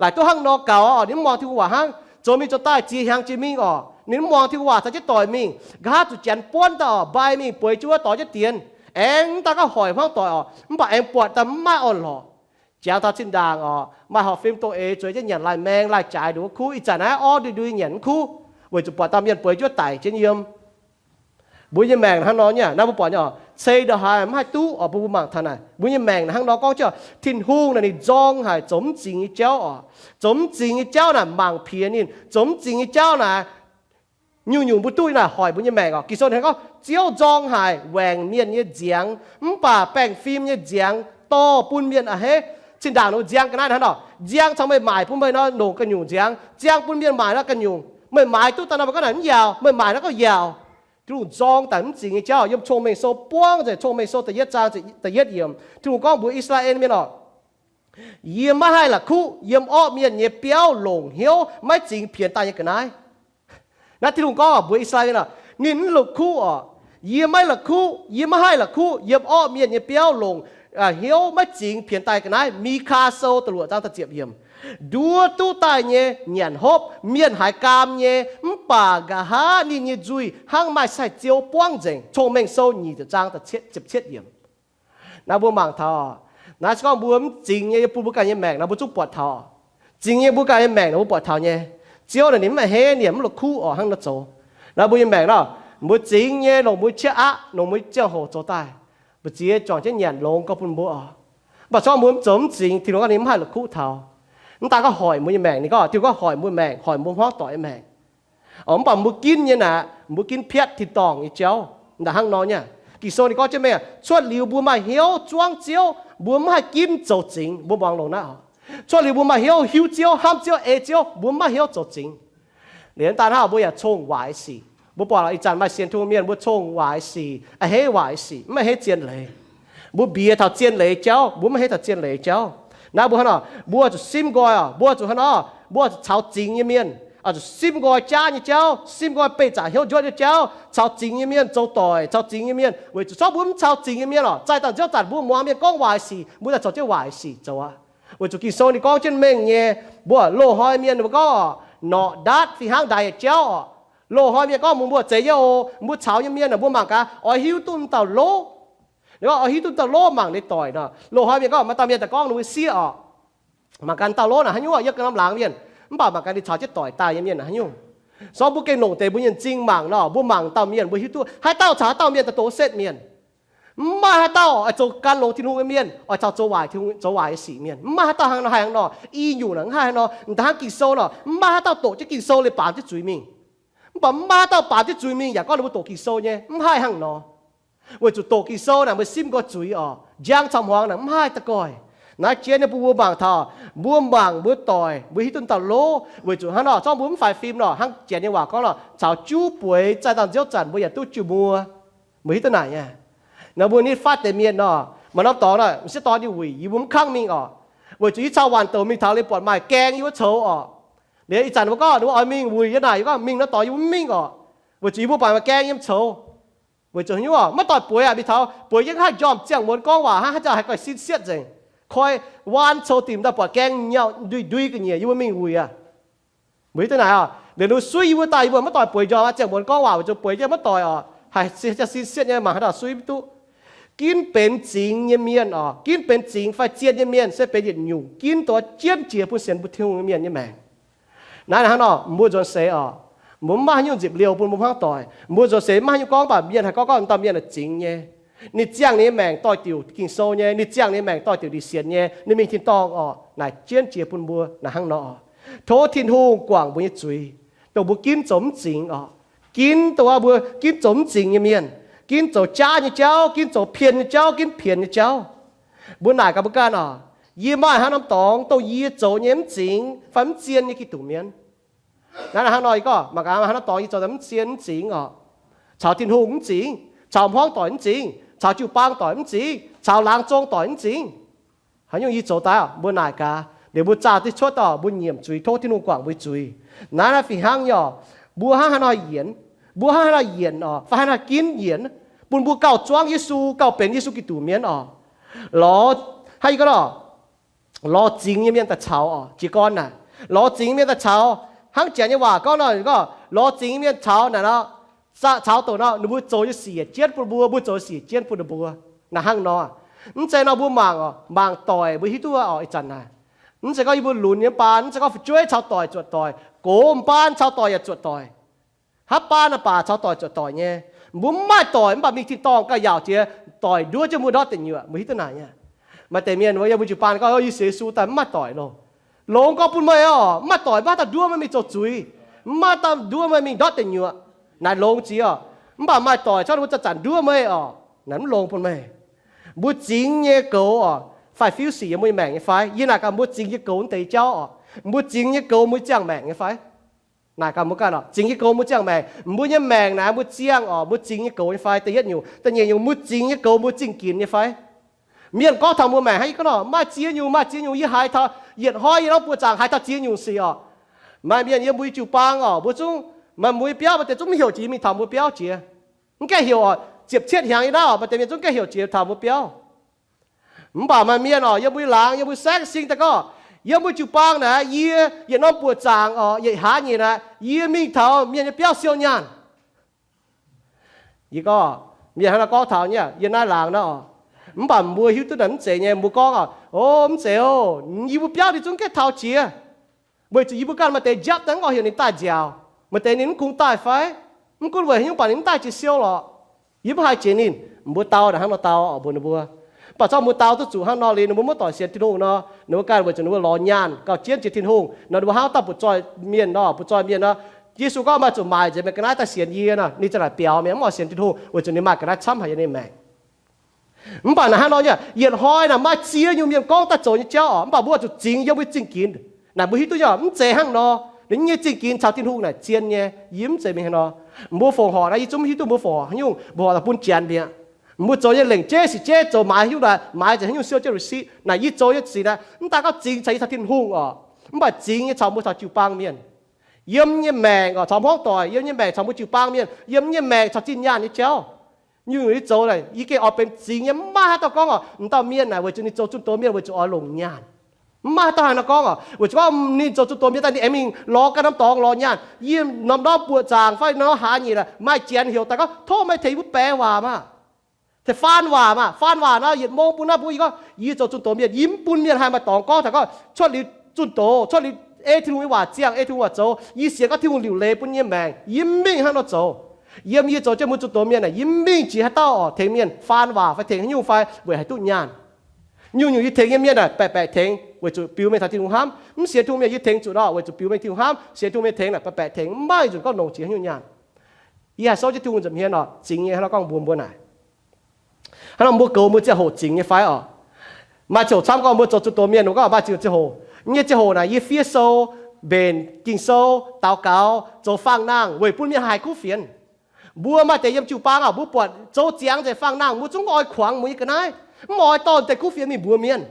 Laaic duqv hnangv nor gaux oc, ninh mv muangx Tin-Hungh waac hnangv, zoux mingh zoux daaih ziex hnyangx jiex mingh oc, ninh mv muangx Tin-Hungh waac caux jienv doic mingh, nqa'haav zuqc janx buonv daaih oc, mbai mingh bueix jienv wuov doix jienv dienx. Aengx mv daaih gorngv hoic hmuangv doic oc, mv baac aengx buatc daaih mv maaih orn-lorqc. Jangx taux zinh ndaangc oc, maaih horpc fim dongh eix zueiz jienv nyanc lai-maeng lai-jaaix nduqc kuv, ih zanc naaiv orv ndui ndui nyanc mv kuv, weic zuqc buatc dauh mienh bueix jienv daic jienv yiem. Mbuo nyei maengc hnangv nor nyei, naaiv mbuo buatc nyei oc, cei ndongc haaix mv haih duqv oc. Mbuo mangc taux naaic, mbuo nyei maengc hnangv nor gorngv jienv Tin-Hungh naaic ninh nzorng haic zoux mv zingx nyei jauv oc. Zoux mv zingx nyei jauv naaic mangc piex ninh, zoux mv zingx nyei jauv naaic nyungc-nyungc mbuo duqv naaic hoic mbuo nyei maengc oc. Ging-Sou hnangv gorngv, Ziouv nzorng haic waengc mienh nyei nziangx, mv baac baengh fim nyei nziangx dorh bun mienh a'hneiv. Zinh ndaangc nziang ga'naaiv hnangv nor, nziang caux meih maaic bun meih nor longc ganh nyungc nziangx, nziang bun mienh maaic nor ganh nyungc. Meih maaiz duqv daaih nor meih gorngv naaic mv yaauc, meih maaic nor gorngv yaauc. Tin-Hungh nzorng daaih mv zingx nyei jauv yiem Cong-Mengh Sou buangv nzengc, Cong-Mengh Sou da'yietv zaang da'yietv yiemc. Tin-Hungh gorngv mbuox I^saa^laa^en mienh oc, Yie maiv haih la'kuqv yiem orqv mienh nyei biauv longc hnyouv maiv zingx pienx daaih nyei ga'naaiv. Naaiv Tin-Hungh gorngv mbuox I^saa^laa^en mienh oc, ninh mv la'kuqv oc. Yie maiv la'kuqv, yie maiv haih la'kuqv yiem orqv mienh nyei biauv longc hnyouv maiv zingx pienx daaih ga'naaiv. Mi^kaa Sou da'luoqc zaang da'ziepc yiemc, nduov duqv daaih nyei nyanc hopv, mienh haiz gaam nyei, mv baac nqa'haav ninh nyei nzuih hnangv maaih sai-ziouv buangv nzengc. Cong-Mengh Sou nyic ziepc zaang da'ziepc cietv yiemc. Naaiv mbuo mangc taux, naaiv se gorngv mbuo mv zingx nyei yie bun mbuo ganh nyei maengc naaiv mbuo zungv buatc taux. Zingx nyei mbuo ganh nyei maengc naaiv mbuo buatc taux nyei. Ziouv naaic ninh mv maaih heiv, ninh mv la'kuqv oc hnangv nor zoux. Naaiv mbuo nyei maengc nor, mbuo zingx nyei longc mbuo qaqv aqv, longc mbuo ziangh hoc zoux daaih, mbu'ziex juangc jienv nyanc longx gorx bun mbuo oc. Mv baac se gorngv mbuo mv zoux mv zingx, Tin-Hungh gorngv ninh mv haih la'kuqv taux. Mv daan gorngv hoic mbuo nyei maengc, ninh gorngv Tin-Hungh gorngv hoic mbuo maengc, hoic mbuo hmuangv doic nyei maengc. Mv baac mbuo ginv nyei naaic, mbuo ginv piatv tin-dorngh nyei jauv. Naaic hnangv nor nyei. Ging-Sou ninh gorngv jienv mengh, cuotv liuz mbuo maaih hnyouv zuangv Ziouv, mbuo mv haih ginv zoux zingx. Mbuo muangx longx naaiv oc. Cuotv liuz mbuo maaih hnyouv hiuv Ziouv, hnamv Ziouv, ei Ziouv, mbuo mv maaih hnyouv zoux zingx. Liuz mv daan hnangv, mbuo yaac cong waaic sic. Mbuo buatc ih zanc maaih sienx Tin-Hungh mienh, mbuo cong waaic sic, a'hneiv waaic sic, mv a'hneiv zien leiz. Mbuo mbiex taux zien leiz jauv, mbuo mv a'hneiv taux zien leiz jauv. Naaiv mbuo hnangv nor, mbuo zuqc simv nqoi oc, mbuo zuqc hnangv nor, mbuo zuqc caux zingx nyei mienh, zuqc simv nqoi jaav nyei jauv, simv nqoi beih zaqc hnyouv njuotv nyei jauv, caux zingx nyei mienh zoux doic, caux zingx nyei mienh. Weic zuqc corc mbuo mv caux zingx nyei mienh oc, zaih dangh nziouv zanc mbuo muangx mienh gorngv waaic sic, mbuo daaih caux jienv waaic sic zoux aqv. Weic zuqc Ging-Sou ninh gorngv jienv mengh nyei, mbuo loz-hnoi mienh mbuo gorngv, norqc ndaatv fih hnangv ndaix yietc jauv oc. Loz-hnoi mienh gorngv mbuox mbuo zeiz nyei oc, mbuo caux nyei mienh mbuo mangc gaax oix hiuv duqv dauh lov. Ninh gorngv oix hiuv duqv dauh lov mangc ninh doic nor. Loz-hnoi mienh gorngv maaih dauh mienh daaih gorngv ninh mbuo sieqv oc, mangc gaax dauh lov naaic haaix nyungc, yiem ga'naaiv laangz mienh, mv baac mangc gaax ninh caux jienv doic daaih nyei mienh naaic haaix nyungc. So mbuo gengh longc deix mbuo nyei m'zing mangc nor, mbuo mangc dauh mienh mbuo hiuv duqv haaix dauh caux haaix dauh mienh daaih doz setv mienh. Mv maaih haaix dauh oix zoux gan longx Tin-Hungh nyei mienh oix caux zoux waaic, zoux waaic nyei sic mienh. Mv maaih haaix dauh hnangv nor, haih hnangv nor, i nyungc naaic mv haih hnangv nor. M'daaih hnangv Ging-Sou nor, mv maaih haaix dauh doqc jienv Ging-Sou liuz baamz jienv zuiz mingh. Mv baac mv maaih haaix dauh baamz jienv zuiz mingh yaac gorngv ninh mbuo doqc Ging-Sou nyei, mv haih hnangv nor. Weic zuqc doqc Ging-Sou naaic mbuo simv nqoi zuiz oc, njang caux hmuangx naaic mv haih da'goih. Naaiv jienv nyei bun mbuo mangc taux, mbuo mangc mbuo doic mbuo hiuv duqv dauh lov. Weic zuqc hnangv nor, zorngv mbuo mv faix fim nor, hnangv janx nyei waac gorngv nor, caux juv bueix zaih dangh nziouv zanc mbuo yaac duqv jiu muo. Mbuo hiuv duqv naaic nyei. Nor mbuo nitv fatv deix mienh nor, maaih norm dorngx nor, m'sieqv dorn yie wuic, yie mbuo mv kangv mingh oc. Weic zuqc yie caux waanc douc mingh taux liuz buatc maaih gaeng yie wuov coux oc. Liuz ih zanc mbuo gorngv ninh mbuo oix mingh wuic yie naaic, yie gorngv mingh nor dorngx yie mbuo mv mingh oc. Weic zuqc yie mbuo buatc maaih gaeng yiem coux. Weic zuqc haaix nyungc oc, maiv doix bueix aqv, mingh taux bueix jienv haih njormh ziangh muonz gorngv waac hnangv, haaix zanc haih goiv sin sietv nzengc. Koi waan coux dimc daaih buatc gaeng nyauh ndui ndui ga'nyiec, yie mbuo mingh wuic aqv. Mbuo hiuv duqv naaic oc, liuz ninh suiv yie mbuo daaih, yie mbuo maiv doix bueix njormh aqv, ziangh muonz gorngv waac weic zuqc bueix jienv maiv doix oc, haih sin sietv nyei, mangc haaix dauh suiv mv duqv. Ginv benx zingx nyei mienh oc, ginv benx zingx fai zien nyei mienh se benx yietc nyungc ginv duqv jienv jiex bun sienx bun Tin-Hungh nyei mienh nyei maengc. Naaiv hnangv nor, mbuo nzuonx seix oc, mbuo mv maaih haaix nyungc nzipc liouh bun mbuo hmuangv doic. Mbuo nzuonx seix mv maaih haaix nyungc gorngv baac mienh haih gorngv gorngv dauh mienh naaic zingx nyei. Ninh ziangh ninh nyei maengc doix diuc Ging-Sou nyei, ninh ziangh ninh nyei maengc doix diuc ndie sienx nyei, ninh mingh tin-dorngh oc. Naaic jienv jiex bun mbuo naaic hnangv nor oc. Tov Tin-Hungh guangc mbuo nyei zuiz, dongh mbuo ginv zoux mv zingx oc. Ginv dongh mbuo ginv zoux mv zingx nyei mienh, ginv zoux jaav nyei jauv, ginv zoux pien nyei jauv, ginv pienx nyei jauv. Mbuo naaic gaax mbuo ganh oc, yie maaih haaix norm dorngx dongh yie zoux nyei mv zingx fai mv zien nyei Giduc mienh? Naaiv hnangv nor, yie gorngv mangc gaax maaih haaix norm dorngx yie zoux daaih mv zien mv zingx oc. Caux Tin-Hungh mv zingx, caux hmuangv doic mv zingx, caux jiu-baang doic mv zingx, caux laangz zong doic mv zingx. Haaix nyungc yie zoux daaih oc, mbuo naaic gaax. Liuz mbuo zaah duqv cuotv oc, mbuo nyiemc zuiz, tov Tin-Hungh guangc mbuo zuiz. Naaiv naaiv fih hnangv nyei oc, mbuo hnangv haaix nor yienc, mbuo hnangv haaix nor yienc oc, fai haaix nor ginv yienc, bun mbuo gauh zuangv Yesu, gauh benx Yesu Giduc mienh oc. Lorz, hnangv yie gorngv oc, lorz zingx nyei mienh daaih caux oc, jiez gorn naaic. Lorz zingx nyei mienh daaih caux, hnangv janx nyei waac gorngv nor, gorngv lorz zingx nyei mienh caux naaic nor, caux douc nor, ninh mbuo zoux nyei sic yietc jienv bun mbuo, mbuo zoux nyei sic yietc jienv bun ninh mbuo. Naaic hnangv nor, mv zeiz nor mbuo mangc oc, mangc doic mbuo hiuv duqv oc, ih zanc naaic. Mv zeiz gorngv yie mbuo lunx nyei baan, mv zeiz gorngv fu'jueiv caux doic zuotc doic, gox baan caux doic yaac zuotc doic. Haaix baan naaic baac caux doic zuotc doic nyei. Mbuo mv maaih doic mv baac mingh tin-dorngh gauh yaauc jiex doic nduov jienv mbuo ndortv deic nyuoqc. Mbuo hiuv duqv naaic nyei. Maaih deix mienh mbuo yiem mbuo jiu-baang gorngv, Yesu, Yesu daaih mv maaih doic loh. Longx gorx bun meih oc, mv maaih doic mv maaih dauh nduov meih mingh zoux zuiz, mv maaih dauh nduov meih mingh ndortv deic nyuoqc. Naaic longx jiex oc. Mv baac maaih doic cov ninh mbuo zanc-zanc nduov meih oc. Naaic mv longx bun meih. Mbuo zingx nyei goux oc, faix-fiuv sic yiem mbuo nyei maengc nyei fai? Yie naaic gaax mbuo zingx nyei goux naaiv deix jauv oc. Mbuo zingx nyei goux mbuo ziangh maengc nyei fai? Naaic gaax mbuo ganh oc, zingx nyei goux mbuo ziangh maengc. Mbuo nyei maengc naaic mbuo ziangh oc, mbuo zingx nyei goux nyei fai? Da'yietv nyungc. Da'nyeic nyungc, mbuo zingx nyei goux mbuo zingh ginx nyei fai? Mienh gorngv taux mbuo maengc hnangv yie gorngv nor, maaih ziex nyungc, maaih ziex nyungc. Yie haiz taux yietc hnoi yie norm buoz zaangc haiz taux ziex nyungc sic oc. Maaih mienh yiem mbuo nyei jiu-baang oc, mbuo zungv, maaih mbuo nyei biauv maaih deix zungv mv heuc jiex mingh taux mbuo biauv jiex. Mv gaengh heuc oc, ziepc cietv hnyangx nyei naaiv oc, maaih deix mienh zungv gaengh heuc jiex taux mbuo biauv. Mv baac maaih mienh oc, yiem mbuo laangz, yiem mbuo saengv sing daaih gorngv, yiem mbuo jiu-baang naaic, yie yietc norm buoqc zaangc oc, yietc hlaax nyeic naaic, yie mingh taux mienh nyei biauv siou nyaanh. Yie gorngv, mienh hnangv naaiv gorngv taux nyei, yiem naaiv laangz naaiv oc. Mv baac mbuo hiuv duqv naaic mv zeiz nyei. Mbuo gorngv oc, o, mv zeiz oc, yie mbuo biauv ninh zungv gaengh taux jiex, weic zuqc yie mbuo ganh maaih deix njapv daaih mv oix heuc ninh daaih nziaauc. Maaih deix ninh mv kungx daaih fai? Mv gunv weic haaix nyungc, mv baac ninh mv daaih jiex siou lorqc. Yie mv haih jiex ninh. Mbuo dau naaic hnangv nor dau oc, mbuox ninh mbuo. Mv baac zorqv mbuo dau duqv zuqc hnangv nor liuz, ninh mbuo maiv doic sienx Tin-Hungh nor, ninh mbuo ganh weic zuqc ninh mbuo lorz nyaanh gauh jienv jiex Tin-Hungh nor, ninh mbuo hnangv dauh butv-zoih mienh nor, butv-zoih mienh nor. Yesu gorngv, maaih zuqc maaic nzengc meih ga'naaiv daaih sienx yie nor. Ninh za'gengh naaic biaux mienh mv oix sienx Tin-Hungh weic zuqc ninh maaih ga'naaiv camv haic yiem ninh maengc. Mv baac naaic hnangv nor nyei, yietc hnoi naaic maaih ziex nyungc mienh gorngv daaih zoux nyei jauv oc, mv baac mbuo zuqc zingx yiem mbuo zingh ginx. Naaic mbuo hiuv duqv nyei, mv zeiz hnangv nor. Ninh nyei zingh ginx caux Tin-Hungh naaic zien nyei, yie mv zeiz mingh hnangv nor. Mbuo fongc horc naaiv, yie zungv mv hiuv duqv mbuo fongc horc haaix nyungc, mbuo horc daaih bun janx mi'aqv. Mbuo zoux nyei lengc jeiv sic jeiv zoux maaiz hiuv daaih, maaiz nzengc haaix nyungc siou jienv receipt. Naaic yie zoux nyei sic naaic mv daaih gorngv zingx caux yie caux Tin-Hungh oc, mv baac zingx nyei caux mbuo caux jiu-baang mienh. Yiem nyei maengc oc, caux hmuangv doic, yiem nyei maengc caux mbuo jiu-baang mienh, yiem nyei maengc caux zinh nyaanh nyei jauv. Nyungc-nyungc yie zoux naaic, yie gengh oix benx zingx nyei. Mv maaih haaix dauh gorngv oc, m'dauh mienh naaic weic zuqc ninh zoux zunh doz mienh weic zuqc oix longc nyaanh. Mv maaih haaix dauh haaix nor gorngv oc, weic zuqc gorngv ninh zoux zunh doz mienh daaih ninh aengx mingh lorz ganh norm dorngx lorz nyaanh. Yie norm-norm buoqc zaangc fai norm-norm hlaax nyeic naaic maaih janx heuc daaih gorngv, tov meih tengx mbuo baeqc waac maah, tengx faan waac maah. Faan waac naaiv yietc mong bun naaiv mbuo. Yie gorngv yie zoux zunh doz mienh, yie mv bun mienh haih maaih dorngx gorngv taux gorngv cuotv liuz zunh doz, cuotv liuz ei Tin-Hungh nyei waac ziangh, ei Tin-Hungh waac zoux. Yie sienx gorngv Tin-Hungh liuc leiz bun yie nyei maengc, yie mingh hnangv nor zoux. Yiem yie zoux jienv mbuo zunh doz mienh naaic, yie mv mingh jiex haaix dauh oc tengx mienh faan waac fai tengx haaix nyungc fai weic haaix duqv nyaanh. Nyungc-nyungc yie tengx nyei mienh naaic baeqc baeqc tengx weic zuqc biux mienh caux Tin-Hungh hnamv. Mv sienx Tin-Hungh mienh yie tengx zuqc nor weic zuqc biux mienh Tin-Hungh hnamv. Sienx Tin-Hungh mienh tengx naaic baeqc baeqc tengx, mv maaih nzunc gorngv longc jiex haaix nyungc nyaanh. Yie haih souv jienv Tin-Hungh nza'hmien oc, zingx nyei hnangv nor gorngv mbuox mbuo naaic. Hnangv nor mbuo goux mbuo ziangh hoc zingx nyei fai oc? Maaih ziangh hoc camv gorngv mbuo zoux zunh doz mienh, mbuo gorngv maaih ziangh hoc, nyei ziangh hoc naaic yie fiev sou, mbenc Ging-Sou, daux gaux, zoux faang-nangh weic bun mienh haih kuv fienx. Mbuo maaih deix yiem jiu-baang oc, mbuo buatc zoux ziangx nzengc faang-nangh, mbuo zungv mv oix kuangx mbuo nyei ga'naaiv, mv oix dorh deix kuv fienx mingh mbuox mienh.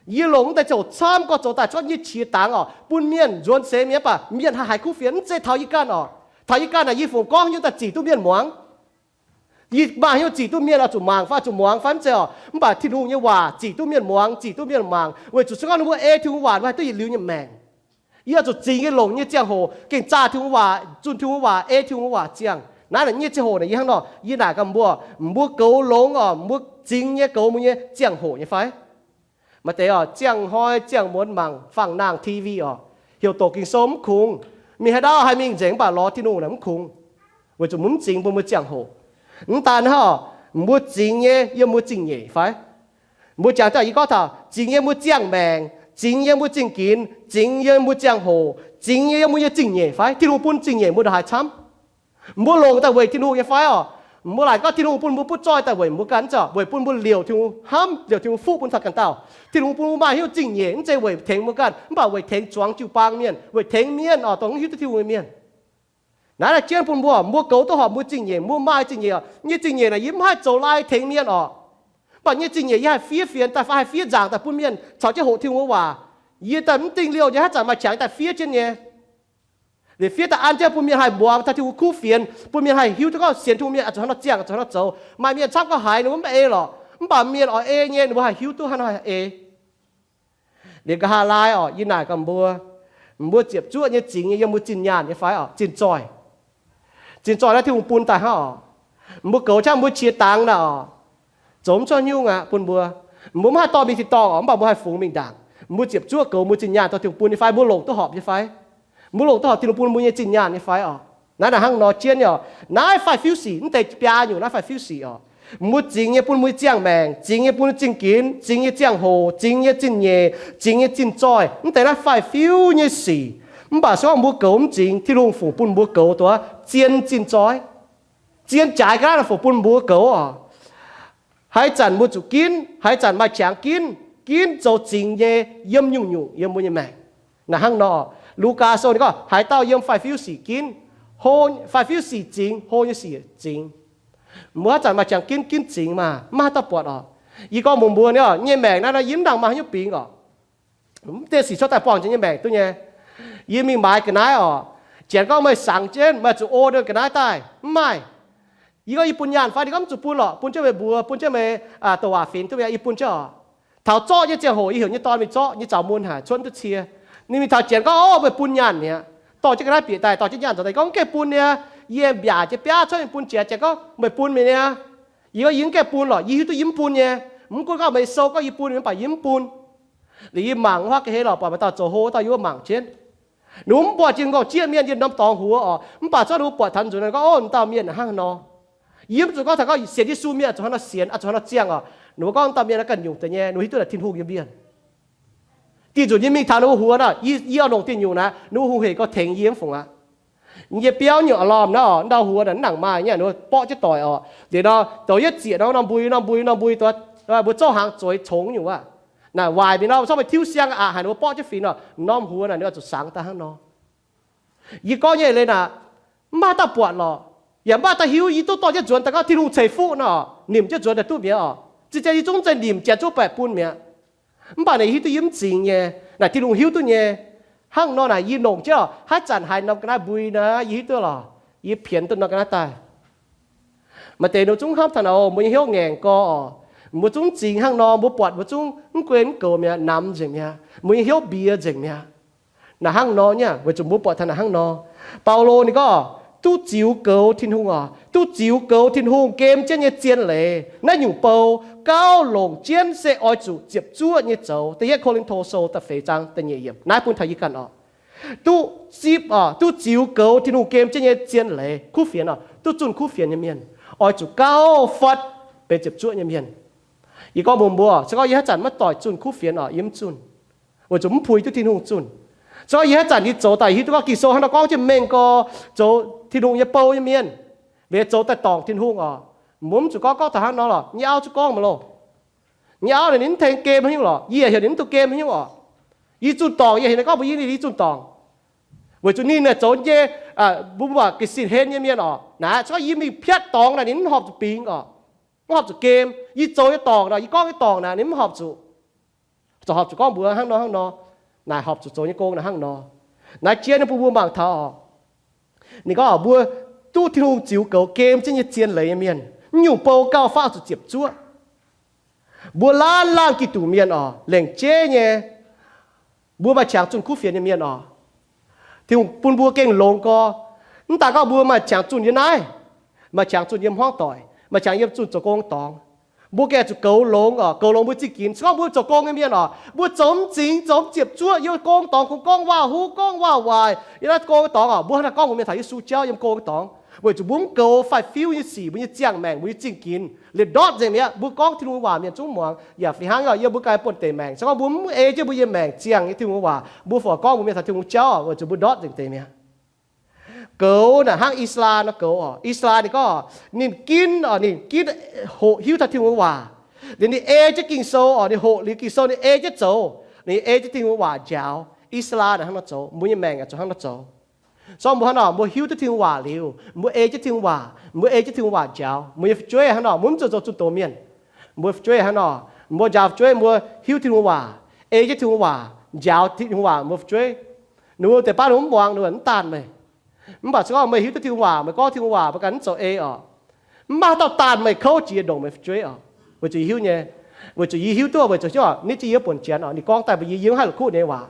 Yie longc mv deix ziangh hoc camv gorngv zoux daaih cuotv nyei qiex dangx oc, bun mienh nzuonx seix mienh, mv baac mienh haih haiz kuv fienx. Mv zeiz taux yie ganh oc. Taux yie ganh naaic yie fungc gorngv haaix nyungc daaih zic duqv mienh muangx. Yie maaih haaix nyungc zic duqv mienh oix zuqc mangc fai zuqc muangx fai mv zeiz oc. Mv baac Tin-Hungh nyei waac zic duqv mienh muangx, zic duqv mienh mangc, weic zuqc se gorngv ninh mbuo ei Tin-Hungh waac, ninh mbuo haih duqv yietc liuz nyei maengc. Yie oix zuqc zingx nyei longc nyei ziangh hoc gengh zaah Tin-Hungh waac, zunh Tin-Hungh waac, ei Tin-Hungh waac ziangh. Naaiv naaic nyei ziangh hoc naaic yie hnangv nor, yie naaic gaax mbuo, mbuo goux longx oc, mbuo zingx nyei goux mbuo nyei ziangh hoc nyei fai? Maaih deix oc, ziangh hnoi ziangh muonz mangc faang-nangh T V oc, heuc doqc Ging-Sou mv kungx. Mingh haaix ndau haih mingh nzengc mv baac lorz Tin-Hungh naaic mv kungx, weic zuqc mv zingx bun mbuo ziangh hoc. Mv daan hnangv oc, mbuo zingx nyei yiem mbuo zingh nyeic fai? Mbuo jangx daaih yie gorngv taux zingx yiem mbuo ziangh maengc, zingx yiem mbuo zingh ginx, zingx yiem mbuo ziangh hoc, zingx yiem mbuo nyei zingh nyeic fai? Tin-Hungh bun zingh nyeic mbuo ndongc haaix camv? Mbuo longc daaih weic Tin-Hungh nyei fai oc? Mbuo laaic gorngv Tin-Hungh bun mbuo butv zoih daaih weic mbuo ganh, mv zeiz weic bun mbuo liouc Tin-Hungh hnamv, liouc Tin-Hungh fuqv bun taux ganh dauh. Tin-Hungh bun mbuo maaih haaix nyungc zingh nyeic, mv zeiz weic tengx mbuo ganh, mv baac weic tengx zuangx jiu-baang mienh, weic tengx mienh oc, dongh mv hiuv duqv Tin-Hungh nyei mienh. Naaiv naaic jienv bun mbuo, mbuo goux duqv horpc mbuo zingh nyeic, mbuo maaih zingh nyeic oc. Nyei zingh nyeic naaic yie mv haih zoux lai tengx mienh oc. Mv baac nyei zingh nyeic yie haih fiev fienx daaih fai haih fiev nzaangc daaih bun mienh caux jienv hoqc Tin-Hungh waac. Yie daaih mv dingh liouh nyei, haaix zanc maaih qangx daaih fiev jienv nyei. Liuz fiev daaih an jienv bun mienh haih muangx taux Tin-Hungh kuv fienx, bun mienh haih hiuv duqv gorngv sienx Tin-Hungh mienh oix zuqc hnangv nor ziangh, oix zuqc hnangv nor zoux. Maaih mienh camv gorngv haiz ninh mbuo mv ei lorqc, mv baac mienh oix ei nyei ninh mbuo haih hiuv duqv hnangv nor haih ei. Liuz nqa'haav laai oc, yie naaic gaax mbuo, mbuo ziepc zuoqv nyei zingx nyei yiem mbuo zinh nyaanh nyei fai oc, zinh zoih. Zinh zoih naaiv Tin-Hungh bun daaih hnangv oc. Mbuo goux qaqv mbuo qiex dangx naaic oc, zoux mv cuotv nyungc aqv bun mbuo. Mbuo mv haih dorh mingh tin-dorngh oc, mv baac mbuo haih fungx mingh ndaangc. Mbuo ziepc zuoqv goux mbuo zinh nyaanh dorh Tin-Hungh bun nyei fai? Mbuo longc duqv horpc nyei fai? Mbuo longc duqv horpc Tin-Hungh bun mbuo nyei zinh nyaanh nyei fai oc? Naaiv naaic hnangv nor jienv nyei oc. Naaiv faix-fiuv sic, mv deix biaa nyungc naaiv faix-fiuv sic oc. Mbuo zingx nyei bun mbuo nyei ziangh maengc, zingx nyei bun nyei zingh ginx, zingx nyei ziangh hoc, zingx nyei zinh nyeic, zingx nyei zinh zoih, mv deix naaiv faix-fiuv nyei sic. Mv baac se gorngv mbuo goux mv zingx, Tin-Hungh fungc bun mbuo goux duqv zien zinh zoih, zien jaaix ga'naaiv fungc bun mbuo goux oc. Haaix zanc mbuo zuqc ginv, haaix zanc maaih qangx ginv, ginv zoux zingx nyei yiem nyungc-nyungc yiem mbuo nyei maengc. Naaic hnangv nor, Lugaa Sou ninh gorngv haaix dauh yiem faix-fiuv sic ginv, faix-fiuv sic zingx, hlo nyei sic zingx. Mbuo haaix zanc maaih qangx ginv, ginv zingx maah, mv maaih haaix dauh buatc oc. Yie gorngv mbuox mbuo nyei, nyei maengc naaiv, naaiv yie mv nangc maaih haaix nyungc bingx oc. Mv deix sic cuotv daaih buangh jiex nyei maengc duqv nyei. Yie mingh maaiz ga'naaiv oc, janx gorngv meih sangx jienv, meih zuqc o ga'naaiv daaih. Mv maaih. Yie gorngv yie bun nyaanh fai? Ninh gorngv mv zuqc bun lorqc, bun jienv meih mbuox, bun jienv meih douc waac finx duqv, yie bun jienv oc. Taux zorqv nyei ziangh hoc, yie heuc nyei dorn mingh zorqv, nyei zaux mun haic, cuotv duqv cie. Ninh mingh taux janx gorngv, Ov, meih bun nyaanh mi'aqv. Dorh jienv ga'naaiv bieqc daaih, dorh jienv nyaanh zoux daaih gorngv, Mv gaengh bun nyei. Yie mbiaac jiex biaav cuotv mingh bun janx. Janx gorngv, Meih bun mingh nyei. Yie gorngv, Yie mv gaengh bun lorqc. Yie hiuv duqv yie mv bun nyei. Mv gunv gorngv meih sou gorngv yie bun, mv baac yie mv bun. Liuz yie mangc wuov haav ga'heiv lorqc, buatc maaih dauh zoux hlo, dauh yie wuov mangc jienv. Ninh mbuo mv buatc jiex nqorngv jieqv mienh yiem norm dorngx huox oc. Mv baac zorqv ninh mbuo buatc taux nzunc gorngv, Ov, dauh mienh hnangv haaix nor. Yie mv zuqc gorngv taux gorngv sienx Yesu mienh zuqc hnangv nor sienx, zuqc hnangv nor ziangh oc. Ninh mbuo gorngv dauh mienh naaiv ganh nyungc deix nyei, ninh mbuo hiuv duqv naaic Tin-Hungh nyei mienh. Diuh nzunc yie mingh taux ninh mbuo huox naaic, yie oix longc diuh nyungc naaic, ninh mbuo hungh hec gorx tengx yie mv fungc aqv. Yie biauv nyungc lormh naaiv oc, ndau huox naaic mv nangc maaih nyei, ninh mbuo borqv jienv doic oc. Liuz nor, douz yietv zieqc nor, norm mbui, norm mbui, norm mbui, mbuo zouv hnaangx zueiz congx nyungc wuov. Naaic waaic mingh nor, zorqv meih tiuv siang aqc haic, ninh mbuo borqv jienv fingx oc. Norm huox naaic ninh oix zuqc sangx daaih hnangv nor. Yie gorngv nyei leiz naaic, mv maaih dauh buatc lorqc. Yaac mv maaih dauh hiuv, yie duqv dorh jienv nzuonx daaih gorngv Tin-Hungh ceix fuqv nor, nimc jienv nzuonx daaih duqv mi'aqv oc. Zinh zeiz yie zungv zeiz nimc janx zuov baeqc bun mi'aqv. Mv baac naaic yie hiuv duqv yie mv zingx nyei, naaic Tin-Hungh hiuv duqv nyei. Hnangv nor naaic yie longc jienv oc, haaix zanc haiz norm ga'naaiv mbui naaic, yie hiuv duqv lorqc, yie pienx duqv norm ga'naaiv daaih. Maaih deix ninh zungv hnamv taux naaic, mbuo nyei hnyouv ngaengc gorx oc. Mbuo zungv zingx hnangv nor, mbuo buatc mbuo zungv mv gunv mv goux mi'aqv, namx nzengc mi'aqv, mbuo nyei hnyouv mbiex nzengc mi'aqv. Naaic hnangv nor nyei, weic zuqc mbuo buatc taux naaic hnangv nor. Baulo ninh gorngv, duqv ziux goux Tin-Hungh oc, duqv ziux goux Tin-Hungh gem jienv nyei zien leiz. Naaiv nyungc bou gauh longc jienv se oix zuqc ziepc zuoqv nyei zoux. Da'yietv Ko^lin^to Sou da'feix zaang da'nyeic yiemc naaiv bun taux yie ganh oc. Duqv zipv oc, duqv ziux goux Tin-Hungh gem jienv nyei zien leiz, kuv fienx oc, duqv zunh kuv fienx nyei mienh, oix zuqc gauh fatv benx ziepc zuoqv nyei mienh. Yie gorngv mbuox mbuo, se gorngv yie haaix zanc maiv doic zunh kuv fienx oc, yie mv zunh, weic zuqc mv puix duqv Tin-Hungh zunh. Se gorngv yie haaix zanc yie zoux daaih hiuv duqv gorngv Ging-Sou hnangv nor gorngv jienv mengh gorx, zoux Tin-Hungh nyei bou nyei mienh, liuz zoux daaih dorngc Tin-Hungh oc, mbuo mv zuqc gorngv gorngv taux hnangv nor lorqc. Nyei auv zungv gorngv mv loh. Nyei auv naaic ninh mv tengx gem haaix nyungc lorqc. Yie yaac heuc ninh mv dungx gem haaix nyungc oc. Yie zunh dorngc, yie heuc ninh gorngv mbuox yie, yie zunh dorngc. Weic zuqc ninh naaic zoux nyei, mbuo mbuoqc ga'sin henv nyei mienh oc. Naaic se gorngv yie mingh piatv dorngx naaic ninh mv horpc zuqc bingx oc, mv horpc zuqc gem. Yie zoux nyei dorngc naaic, yie gorngv nyei dorngc naaic ninh mv horpc zuqc, zoux horpc zuqc gorngv mbuox hnangv nor hnangv nor. Naaic horpc zuqc zoux nyei gong naaic hnangv nor. Naaiv jiex nyei bun mbuo mangc taux oc. Ninh gorngv mbuo duqv Tin-Hungh ziux goux gem jienv nyei zien leiz nyei mienh, mv nyungc bou gauh fatv zuqc ziepc zuoqv. Mbuo laanh laanh Giduc mienh oc, lengc jeiv nyei, mbuo maaih qangx zunh kuv fienx nyei mienh oc. Tin-Hungh bun mbuo gengh longx gorx. Mv daaih gorngv mbuo maaih qangx zunh yiem naaiv, maaih qangx zunh yiem hmuangv doic, maaih qangx yiem zunh zoux gong dorngx, mbuo gengh zuqc goux longx oc, goux longx mbuo zingh ginx. Se gorngv mbuo zoux gong nyei mienh oc, mbuo zoux mv zingx, zoux mv ziepc zuoqv, yiem gong dorngx kungx gorngv waac-huv, gorngv waac-waaic yiem naaiv gong dorngx oc, mbuo hnangv naaic gorngv mbuox mienh taux Yesu jauv yiem gong dorngx, weic zuqc mbuo mv goux faix-fiuv nyei sic, mbuo nyei ziangh maengc, mbuo nyei zingh ginx liepc ndortv nzengc mi'aqv. Mbuo gorngv Tin-Hungh waac mienh zungv muangx. Yaac fih hnangv oc, yiem mbuo ganh buonv-deic maengc, se gorngv mbuo mv ei jienv mbuo nyei maengc ziangh nyei Tin-Hungh waac, mbuo fungc gorngv mbuox mienh taux Tin-Hungh jauv oc, weic zuqc mbuo ndortv nzengc deix mi'aqv. Goux naaic hnangv I^saa^laa nor goux oc. I^saa^laa ninh gorngv ninh ginv, ninh ginv hoqc hiuv taux Tin-Hungh waac. Liuz ninh ei jienv Ging-Sou oc, ninh hoqc liuz Ging-Sou ninh ei jienv zoux, ninh ei jienv Tin-Hungh waac njaaux. I^saa^laa naaic hnangv nor zoux, mbuo nyei maengc yaac zuqc hnangv nor zoux. Se gorngv mbuo hnangv nor, mbuo hiuv duqv Tin-Hungh waac liuz, mbuo ei jienv Tin-Hungh waac, mbuo ei jienv Tin-Hungh waac njaaux, mbuo nyei fu'jueiv hnangv nor, mbuo mv zuqc zoux zunh doz mienh. Mbuo fu'jueiv hnangv nor, mbuo njaaux fu'jueiv mbuo hiuv Tin-Hungh waac, ei jienv Tin-Hungh waac, njaaux Tin-Hungh waac mbuo fu'jueiv. Ninh mbuo deix baav ninh mbuo mv muangx, ninh mbuo mv daanh meih. Mv baac se gorngv meih hiuv duqv Tin-Hungh waac, meih gorngv Tin-Hungh waac, meih ganh mv zoux ei oc. Mv maaih haaix dauh daanh meih kouv jiex ndongc meih fu'jueiv oc. Weic zuqc yie hiuv nyei, weic zuqc yie hiuv duqv, weic zuqc hiuv oc, nitv jienv yie buonc janx oc, ninh gorngv daaih mbuox yie, yie mv haih la'kuqv ninh nyei waac.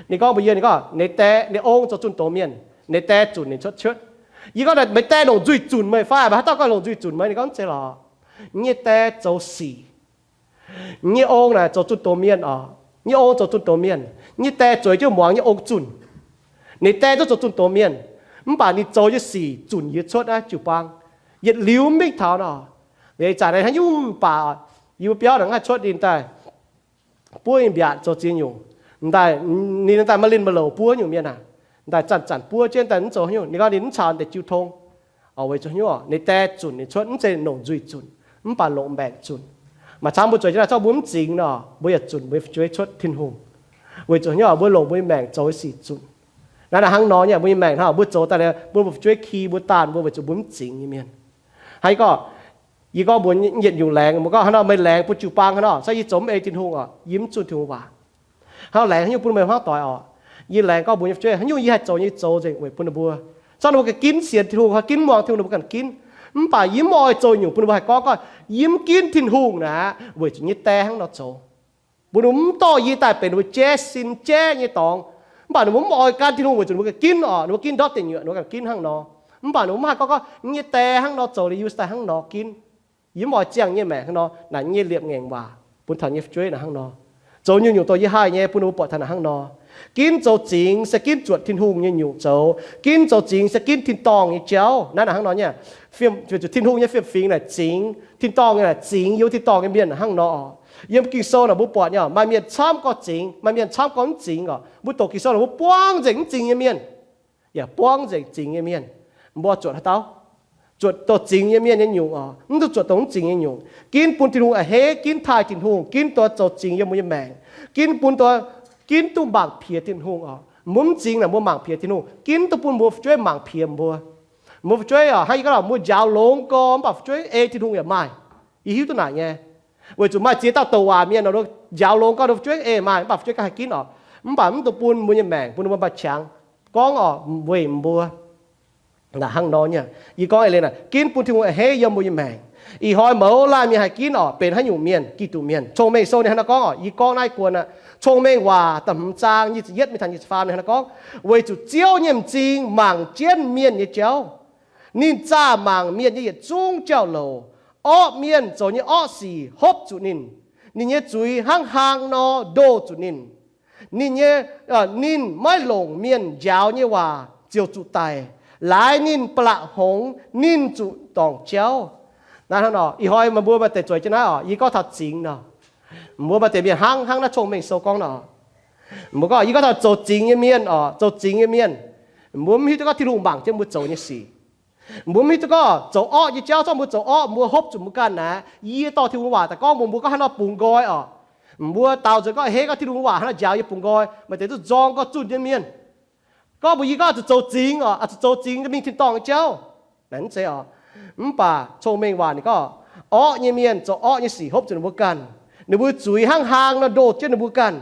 Ninh gorngv mbuox yie, ninh gorngv ninh dae, ninh ong zoux zunh doz mienh, ninh dae zunc ninh cuotv cuotv. Yie gorngv, meih dae longc nzuih zunc meih fai meih haaix dauh gorngv longc nzuih zunc meih? Ninh gorngv mv zeiz lorqc. Yie nyei dae zoux sic. Yie nyei ong naaic zoux zunh doz mienh oc. Yie nyei ong zoux zunh doz mienh. Yie nyei dae zueiz jienv muangx yie nyei ong zunh. Ninh dae zungv zoux zunh doz mienh, mv baac ninh zoux nyei sic zunc yie cuotv naaiv jiu-baang. Yietc liuz mv mingh taux nor, ih zanc naaiv hnangv nyungc mv baac, yie mbuo biauv naaic mv haih cuotv ninh daaih buov mbiaatc zoux ziex nyungc. Daaih ninh daaih maaih linh maaih louc buov nyungc mienh aac, daaih zanc-zanc buov jienv daaih mv zoux haaix nyungc. Ninh gorngv ninh mv caux deix jiu tong. Weic zuqc haaix nyungc? Ninh dae zunc ninh cuotv, mv zeiz longc nzuih zunc, mv baac longc maengc zunc. Mangc camv mbuo zueiz jienv naaic, zorqv mbuo mv zingx nor, mbuo yaac zunc mbuo nyei fu'jueiv cuotv Tin-Hungh. Weic zuqc haaix nyungc? Mbuo longc mbuo nyei maengc zoux nyei sic zunc. Naaiv naaic hnangv nor nyei, mbuo nyei maengc hnangv bun mbuo fu'jueiv ki, mbuo daanh mbuo, weic zuqc mbuo mv zingx nyei mienh. Hnangv yie gorngv, yie gorngv mbuox yietc nyungc laengz, mbuo gorngv hnangv nor, meih laengz bun jiu-baang hnangv nor, se yie zoux mv ei Tin-Hungh oc, yie mv zunh Tin-Hungh waac. Hnangv laengz haaix nyungc bun meih hmuangv doic oc? Yie laengz gorngv mbuox nyei fu'jueiv, haaix nyungc yie haih zoux nyei zoux nzengc weic bun ninh mbuo. Zorqv ninh mbuo ganh ginv sienx Tin-Hungh, ginv muangx Tin-Hungh, ninh mbuo ganh ginv. Mv baac yie mv oix zoux nyungc bun ninh mbuo haih gorngv, gorngv yie mv ginv Tin-Hungh naaic, weic zuqc nyei dae hnangv nor zoux. Mbuo ninh mbuo mv dorh yie daaih benx ninh mbuo jaiv sin jaiv nyei dorngx. Mv baac ninh mbuo mv oix gan Tin-Hungh weic zuqc ninh mbuo ganh ginv orqc, ninh mbuo ginv ndortv deic nyuoqc, ninh mbuo ganh ginv hnangv nor. Mv baac ninh mbuo mv haih gorngv, gorngv nyei die hnangv nor zoux liuz yie daaih hnangv nor ginv. Yie mv oix ziangh nyei maengc hnangv nor. Naaic nyei liepc ngaengc waac bun taux nyei fu'jueiv naaic hnangv nor. Zoux nyungc-nyungc dongh yie haih nyei bun ninh mbuo buatc taux naaic hnangv nor. Ginv zoux zingx se ginv zuotc Tin-Hungh nyei nyungc zoux. Ginv zoux zingx se ginv tin-dorngh nyei jauv. Naaiv naaic hnangv nor nyei. Weic zuqc Tin-Hungh nyei fiem-fingx naaic zingx, tin-dorngh nyei naaic zingx, yiem tin-dorngh nyei mienh hnangv nor. Yiem Ging-Sou naaic mbuo buatc nyei, maaih mienh camv gorngv zingx, maaih mienh camv gorngv mv zingx orqc. Mbuo doqc Ging-Sou naaic mbuo buangv nzengc mv zingx nyei mienh, yaac buangv nzengc zingx nyei mienh. Mbuo zuotc haaix dauh? Zuotc doh zingx nyei mienh nyei nyungc orqc, mv dungx zuotc doh mv zingx nyei nyungc. Ginv bun Tin-Hungh a'hneiv, ginv taaih Tin-Hungh, ginv doh zoux zingx yiem mbuo nyei maengc. Ginv bun doh, ginv duqv mangc piex Tin-Hungh orqc. Mbuo mv zingx naaic mbuo mangc piex Tin-Hungh, ginv duqv bun mbuo fu'jueiv mangc piex mbuo. Mbuo fu'jueiv orqc, hnangv yie gorngv, mbuo njaaux longx gorx mv baac fu'jueiv ei Tin-Hungh yaac maaih. Yie hiuv duqv naaic nyei. Weic zuqc maaih ziex dauh douc waac mienh nor, njaaux longx gorx, fu'jueiv ei maaih mv baac fu'jueiv ganh haih ginv orqc. Mv baac mv dungx bun mbuo nyei maengc, bun mbuo maaih qangx gorngv orqc weic mbuo. Naaic hnangv nor nyei. Yie gorngv eix leiz naaic, ginv bun Tin-Hungh a'hneiv yiem mbuo nyei maengc. Ih hnoi mouz laanh mienh haih ginv orqc benx haaix nyungc mienh? Giduc mienh. Cong-Mengh Sou ninh hnangv naaiv gorngv orqc, yie gorngv naaiv guon aqv. Cong-Mengh Waac da'hmz zaang nyic ziepc yietv mingh taux nyic ziepc faam ninh hnangv naaiv gorngv, weic zuqc Ziouv nyei m'zing mangc jienv mienh nyei jauv. Ninh zaah mangc mienh nyei yietc zungv jauv-louc. Orqv mienh zoux nyei orqv sic hopv zuqc ninh. Ninh nyei zuiz hnangv hlang nor ndoh zuqc ninh. Ninh nyei, ninh maiv longc mienh njaaux nyei waac ziouc zuqc daic. Laaix ninh ba'laqc hngongx, ninh zuqc dorngc jauv. Naaiv hnangv nor, ih hnoi meih mbuo maaih deix zueiz jienv naaiv orqc, yie gorngv taux zingx nor. Mbuo maaih deix mienh hnangv, hnangv naaiv Cong-Mengh Sou gorngv nor. Mbuo gorngv, yie gorngv taux zoux zingx nyei mienh orqc, zoux zingx nyei mienh. Mbuo mv hiuv duqv gorngv Tin-Hungh mangc jienv mbuo zoux nyei sic. Mbuo mv hiuv duqv gorngv zoux orqv nyei jauv, zorqv mbuo zoux orqv, mbuo hopv zuqc mbuo ganh naaiv. Yie dorh Tin-Hungh waac daaih gorngv mbuox mbuo gorngv haaix nor bungx nqoi orqc. Mbuo daaux nzuonx gorngv a'hneiv gorngv Tin-Hungh waac haaix nor njaaux yie bungx nqoi, maaih deix duqv nzorng gorngv zunh nyei mienh. Gorngv mbuox yie gorngv zuqc zoux zingx orqc, zuqc zoux zingx mingh tin-dorngh nyei jauv. Naaiv mv zeiz orqc. Mv baac Cong-Mengh Waac ninh gorngv, orqv nyei mienh zoux orqv nyei sic hopv zuqc ninh mbuo ganh. Ninh mbuo zuiz hnangv hlang nor ndoh jienv ninh mbuo ganh.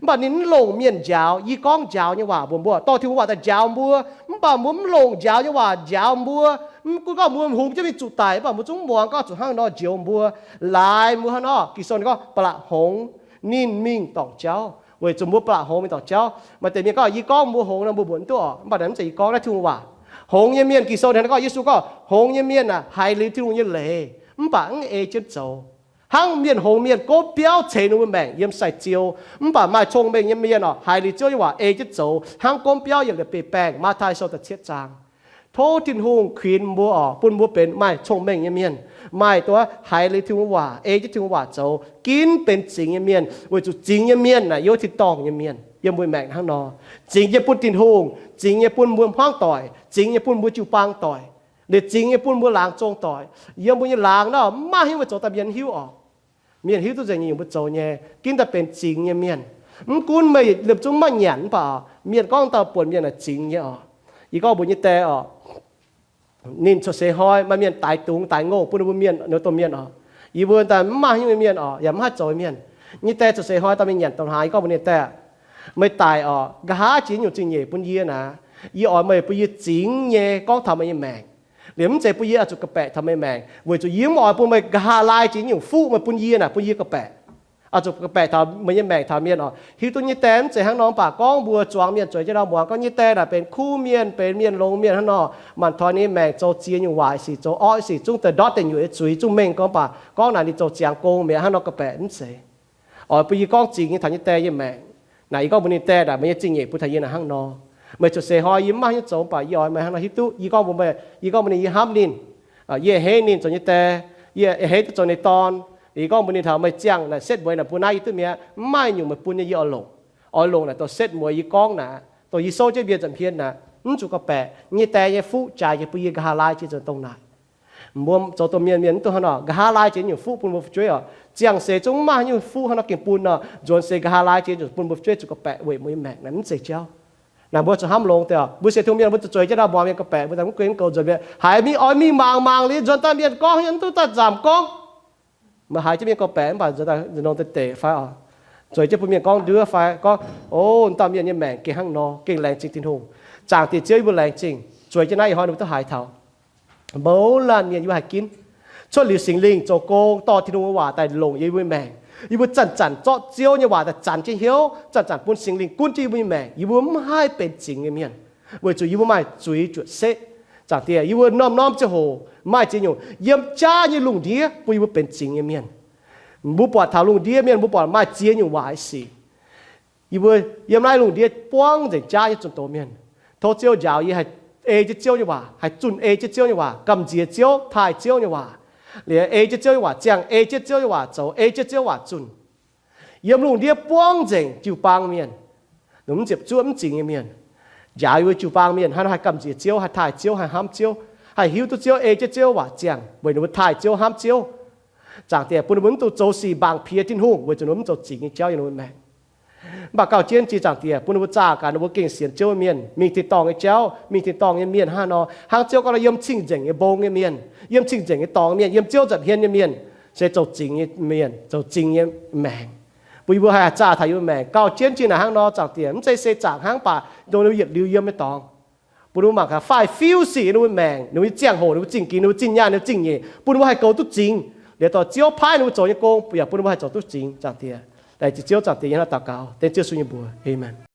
Mv baac ninh mv longc mienh njaaux. Yie gorngv njaaux nyei waac mbuox mbuo, dorh Tin-Hungh waac daaih njaaux mbuo. Mv baac mbuo mv longc njaaux nyei waac njaaux mbuo. Mv gunv gorngv mbuo hungx jienv mingh zuqc daic, mv baac mbuo zungv muangx gorngv zuqc hnangv nor njoux mbuo. Laaix mbuo hnangv nor, Ging-Sou ninh gorngv ba'laqc hngongx, ninh mingh dorngc jauv. Weic zuqc mbuo ba'laqc hngongx mingh dorngc jauv. Maaih deix mienh gorngv, yie gorngv mbuo hngongx nor mbuo mbuox mv duqv orqc. Mv baac naaiv mv zeiz yie gorngv, naaiv Tin-Hungh waac. Hngongx nyei mienh, Ging-Sou ninh gorngv, Yesu gorngv hngongx nyei mienh aah, haiz liuz Tin-Hungh nyei leiz, mv baac mv ei jienv zoux. Hnangv mienh hngongx mienh gomv biauv ceix ninh mbuo maengc yiem sai-ziou. Mv baac maaih cong-mengh nyei mienh orqc, haiz liuz Ziouv nyei waac ei jienv zoux, hnangv gomv biauv yietc liuz biei baengh. Matv^taai Sou da'cietv zaang. Tov Tin-Hungh kuinx mbuo orqc, bun mbuo benx maaih cong-mengh nyei mienh, maaih duqv haiz liuz Tin-Hungh waac, ei jienv Tin-Hungh waac zoux, ginv benx zingx nyei mienh, weic zuqc zingx nyei mienh naaic yiem tin-dorngh nyei mienh, yiem mbuo maengc hnangv nor. Zingx nyei bun Tin-Hungh, zingx nyei bun mbuo hmuangv doic, zingx nyei bun mbuo jiu-baang doic, liuz zingx nyei bun mbuo laangz zong doic. Yiem mbuo nyei laangz nor, mv maaih haaix nyungc meih zoux daaih mienh hiuv orqc. Mienh hiuv duqv nzengc nyei, yie mbuo zoux nyei, ginv daaih benx zingx nyei mienh. Mv gunv meih liemh zungv maiv nyanc, mv baac mienh gorngv dauh buonc mienh naaic zingx nyei orqc. Yie gorngv mbuox nyei die orqc, ninh cuotv seix hnoi maaih mienh daix dungz daix ngongh bun ninh mbuo mienh, ninh domh mienh orqc. Yie mbuo daaih mv maaih haaix nyungc mienh orqc, yaac mv haih zoux mienh. Nyei die cuotv seix hnoi dauh mienh nyanc dongh haaix, yie gorngv mbuox ninh die, meih daic orqc, nqa'haav jiex nyungc zingh nyeic bun yie naaic, yie oix meih bun yie zingx nyei gorngv taux meih nyei maengc. Liemh mv zeiz bun yie oix zuqc ga'baeqc taux meih maengc, weic zuqc yie mv oix bun meih nqa'haav laai jiex nyungc fuqv meih bun yie naaic, bun yie ga'baeqc. Oix zuqc ga'baeqc taux meih nyei maengc taux mienh orqc. Hiuv duqv nyei die mv zeiz hnangv nor, mv baac gorngv mbuo zuangx mienh zueiz jienv nor muangx gorngv nyei die naaic benx kuv mienh, benx mienh longx mienh hnangv nor, mangc taux ninh nyei maengc zoux ziex nyungc waaic sic, zoux orqv sic, zungv daaih ndortv deic nyuoqc nyei zuiz, zungv mengh gorngv baac gorngv naaic ninh zoux ziangx gong mi'aqv hnangv nor ga'baeqc, mv zeiz. Oix bun yie gorngv zingx nyei taux nyei die nyei maengc. Naaic yie gorngv mbuox ninh die naaic, meih nyei zingh nyeic bun taux yie naaic hnangv nor. Meih cuotv seix hnoi yie mv maaih haaix nyungc zoux, mv baac yie oix meih hnangv nor hiuv duqv. Yie gorngv mbuox meih, yie gorngv mbuox ninh yie hnamv ninh, yie a'hneiv ninh zoux nyei die, yie a'hneiv duqv zoux ninh dorn. Yie gorngv mbuox ninh taux meih ziangh naaic setv mueiz naaic bun naaiv yie duqv mi'aqv, mv maaih nyungc meih bun nyei yie oix longc. Oix longc naaic dongh setv mueiz yie gorngv naaic, dongh yie souv jienv mienh nza'hmien mi'aqv, mv zuqc ga'baeqc. Nyei die nyei fuqv jaaix nyei bun yie nqa'haav laai jiex nzunc dongh naaic. Mbuo zoux domh mienh, mienh mv dungx hnangv nor, nqa'haav laai jiex nyungc fuqv bun mbuo fu'jueiv orqc. Ziangh seix zungv mv maaih haaix nyungc fuqv hnangv nor gengh bun nor, nzuonx seix nqa'haav laai jiex nyungc bun mbuo fu'jueiv zuqc ga'baeqc weic mbuo nyei maengc naaic, mv zeiz jauv. Naaic mbuo zuqc hnamv longx deix orqc. Mbuo sienx Tin-Hungh mienh mbuo zuqc zueiz jienv nor muangx mienh ga'baeqc, mbuo daaih mv gunv mv goux nzuonx mi'aqv. Haiz mingh oix mingh mangc mangc liuz nzuonx daaih mienh gorngv nyei mv duqv daaih nzamc gorngv. Meih haiz jienv mienh gorngv baeqc mv baac nzuonx daaih nongx deix deix fai orqc? Zueiz jienv bun mienh gorngv nduov fai gorngv, o, dauh mienh nyei maengc gengh hnangv nor, gengh laengz zingh Tin-Hungh. Zaangc Diex Ziouv, yie mbuo laengz zingh. Zueiz jienv naaiv ih hnoi ninh mbuo duqv haiz taux. Mouz laanh mienh yie mbuo haih ginv. Cuotv liuz Singx Lingh zoux gong dorh Tin-Hungh nyei waac daaih longc yie mbuo nyei maengc. Yie mbuo zanc-zanc zorqv Ziouv nyei waac daaih zanc jienv hnyouv, zanc-zanc bun Singx Lingh gunv jienv yie mbuo nyei maengc, yie mbuo mv haih benx zingx nyei mienh, weic zuqc yie mbuo maaih zuiz juotc setv. Zaangc Diex, yie mbuo norm-norm ziangh hoc maaih ziex nyungc yiem jaav nyei lungh ndiev bun yie mbuo benx zingx nyei mienh. Mbuo buatc taux lungh ndiev mienh, mbuo buatc maaih ziex nyungc waaic sic. Yie mbuo yiem naaiv lungh ndiev buangv nzengc jaav nyei zunh doz mienh. Tov Ziouv njaaux yie haih ei jienv Ziouv nyei waac, haih zunh ei jienv Ziouv nyei waac, gamh nziex Ziouv, taaih Ziouv nyei waac, liemh ei jienv Ziouv nyei waac, ziangh ei jienv Ziouv nyei waac, zoux ei jienv Ziouv waac zunh. Yiem lungh ndiev buangv nzengc jiu-baang mienh, mv ziepc zuoqv mv zingx nyei mienh, njaaux yie mbuo jiu-baang mienh hnangv nor haih gamh nziex Ziouv, haih taaih Ziouv, haih hnamv Ziouv, haih hiuv duqv Ziouv, ei jienv Ziouv waac ziangh weic ninh mbuo taaih Ziouv, hnamv Ziouv. Zaangc Diex, bun ninh mbuo mv dungx zoux sic mbaangc piex Tin-Hungh weic zuqc ninh mbuo mv zoux zingx nyei jauv yiem ninh mbuo maengc. Mv baac gauh jienv jiex, Zaangc Diex, bun ninh mbuo zaah gaax ninh mbuo gengh sienx Ziouv nyei mienh, mingh tin-dorngh nyei jauv, mingh tin-dorngh nyei mienh hnangv nor, hnangv Ziouv gorngv nor, yiem cing-nzengc nyei mbong nyei mienh, yiem cing-nzengc nyei dorngx nyei mienh, yiem Ziouv nza'hmien nyei mienh, se zoux zingx nyei mienh, zoux zingx nyei maengc. Bun yie mbuo haih zaah taux yie mbuo maengc gauh jienv jiex naaic hnangv nor, Zaangc Diex, mv zeiz se zaangc hnangv, mv baac dongh ninh mbuo yietc liuz yiem nyei dorngx. Bun ninh mbuo mangc gaax faix fiuv sic ninh mbuo maengc, ninh mbuo nyei ziangh hoc, ninh mbuo zingh gingx, ninh mbuo zinh nyaanh, ninh mbuo zingh nyeic, bun ninh mbuo haih goux duqv zingx. Liuz dorh Ziouv paaiv ninh mbuo zoux nyei gong, yaac bun ninh mbuo haih zoux duqv zingx, Zaangc Diex. Laengz zingh Ziouv, Zaangc Diex, yie hnangv naaiv daux gaux dengv Ziouv Yesu nyei mbuox. Aamen.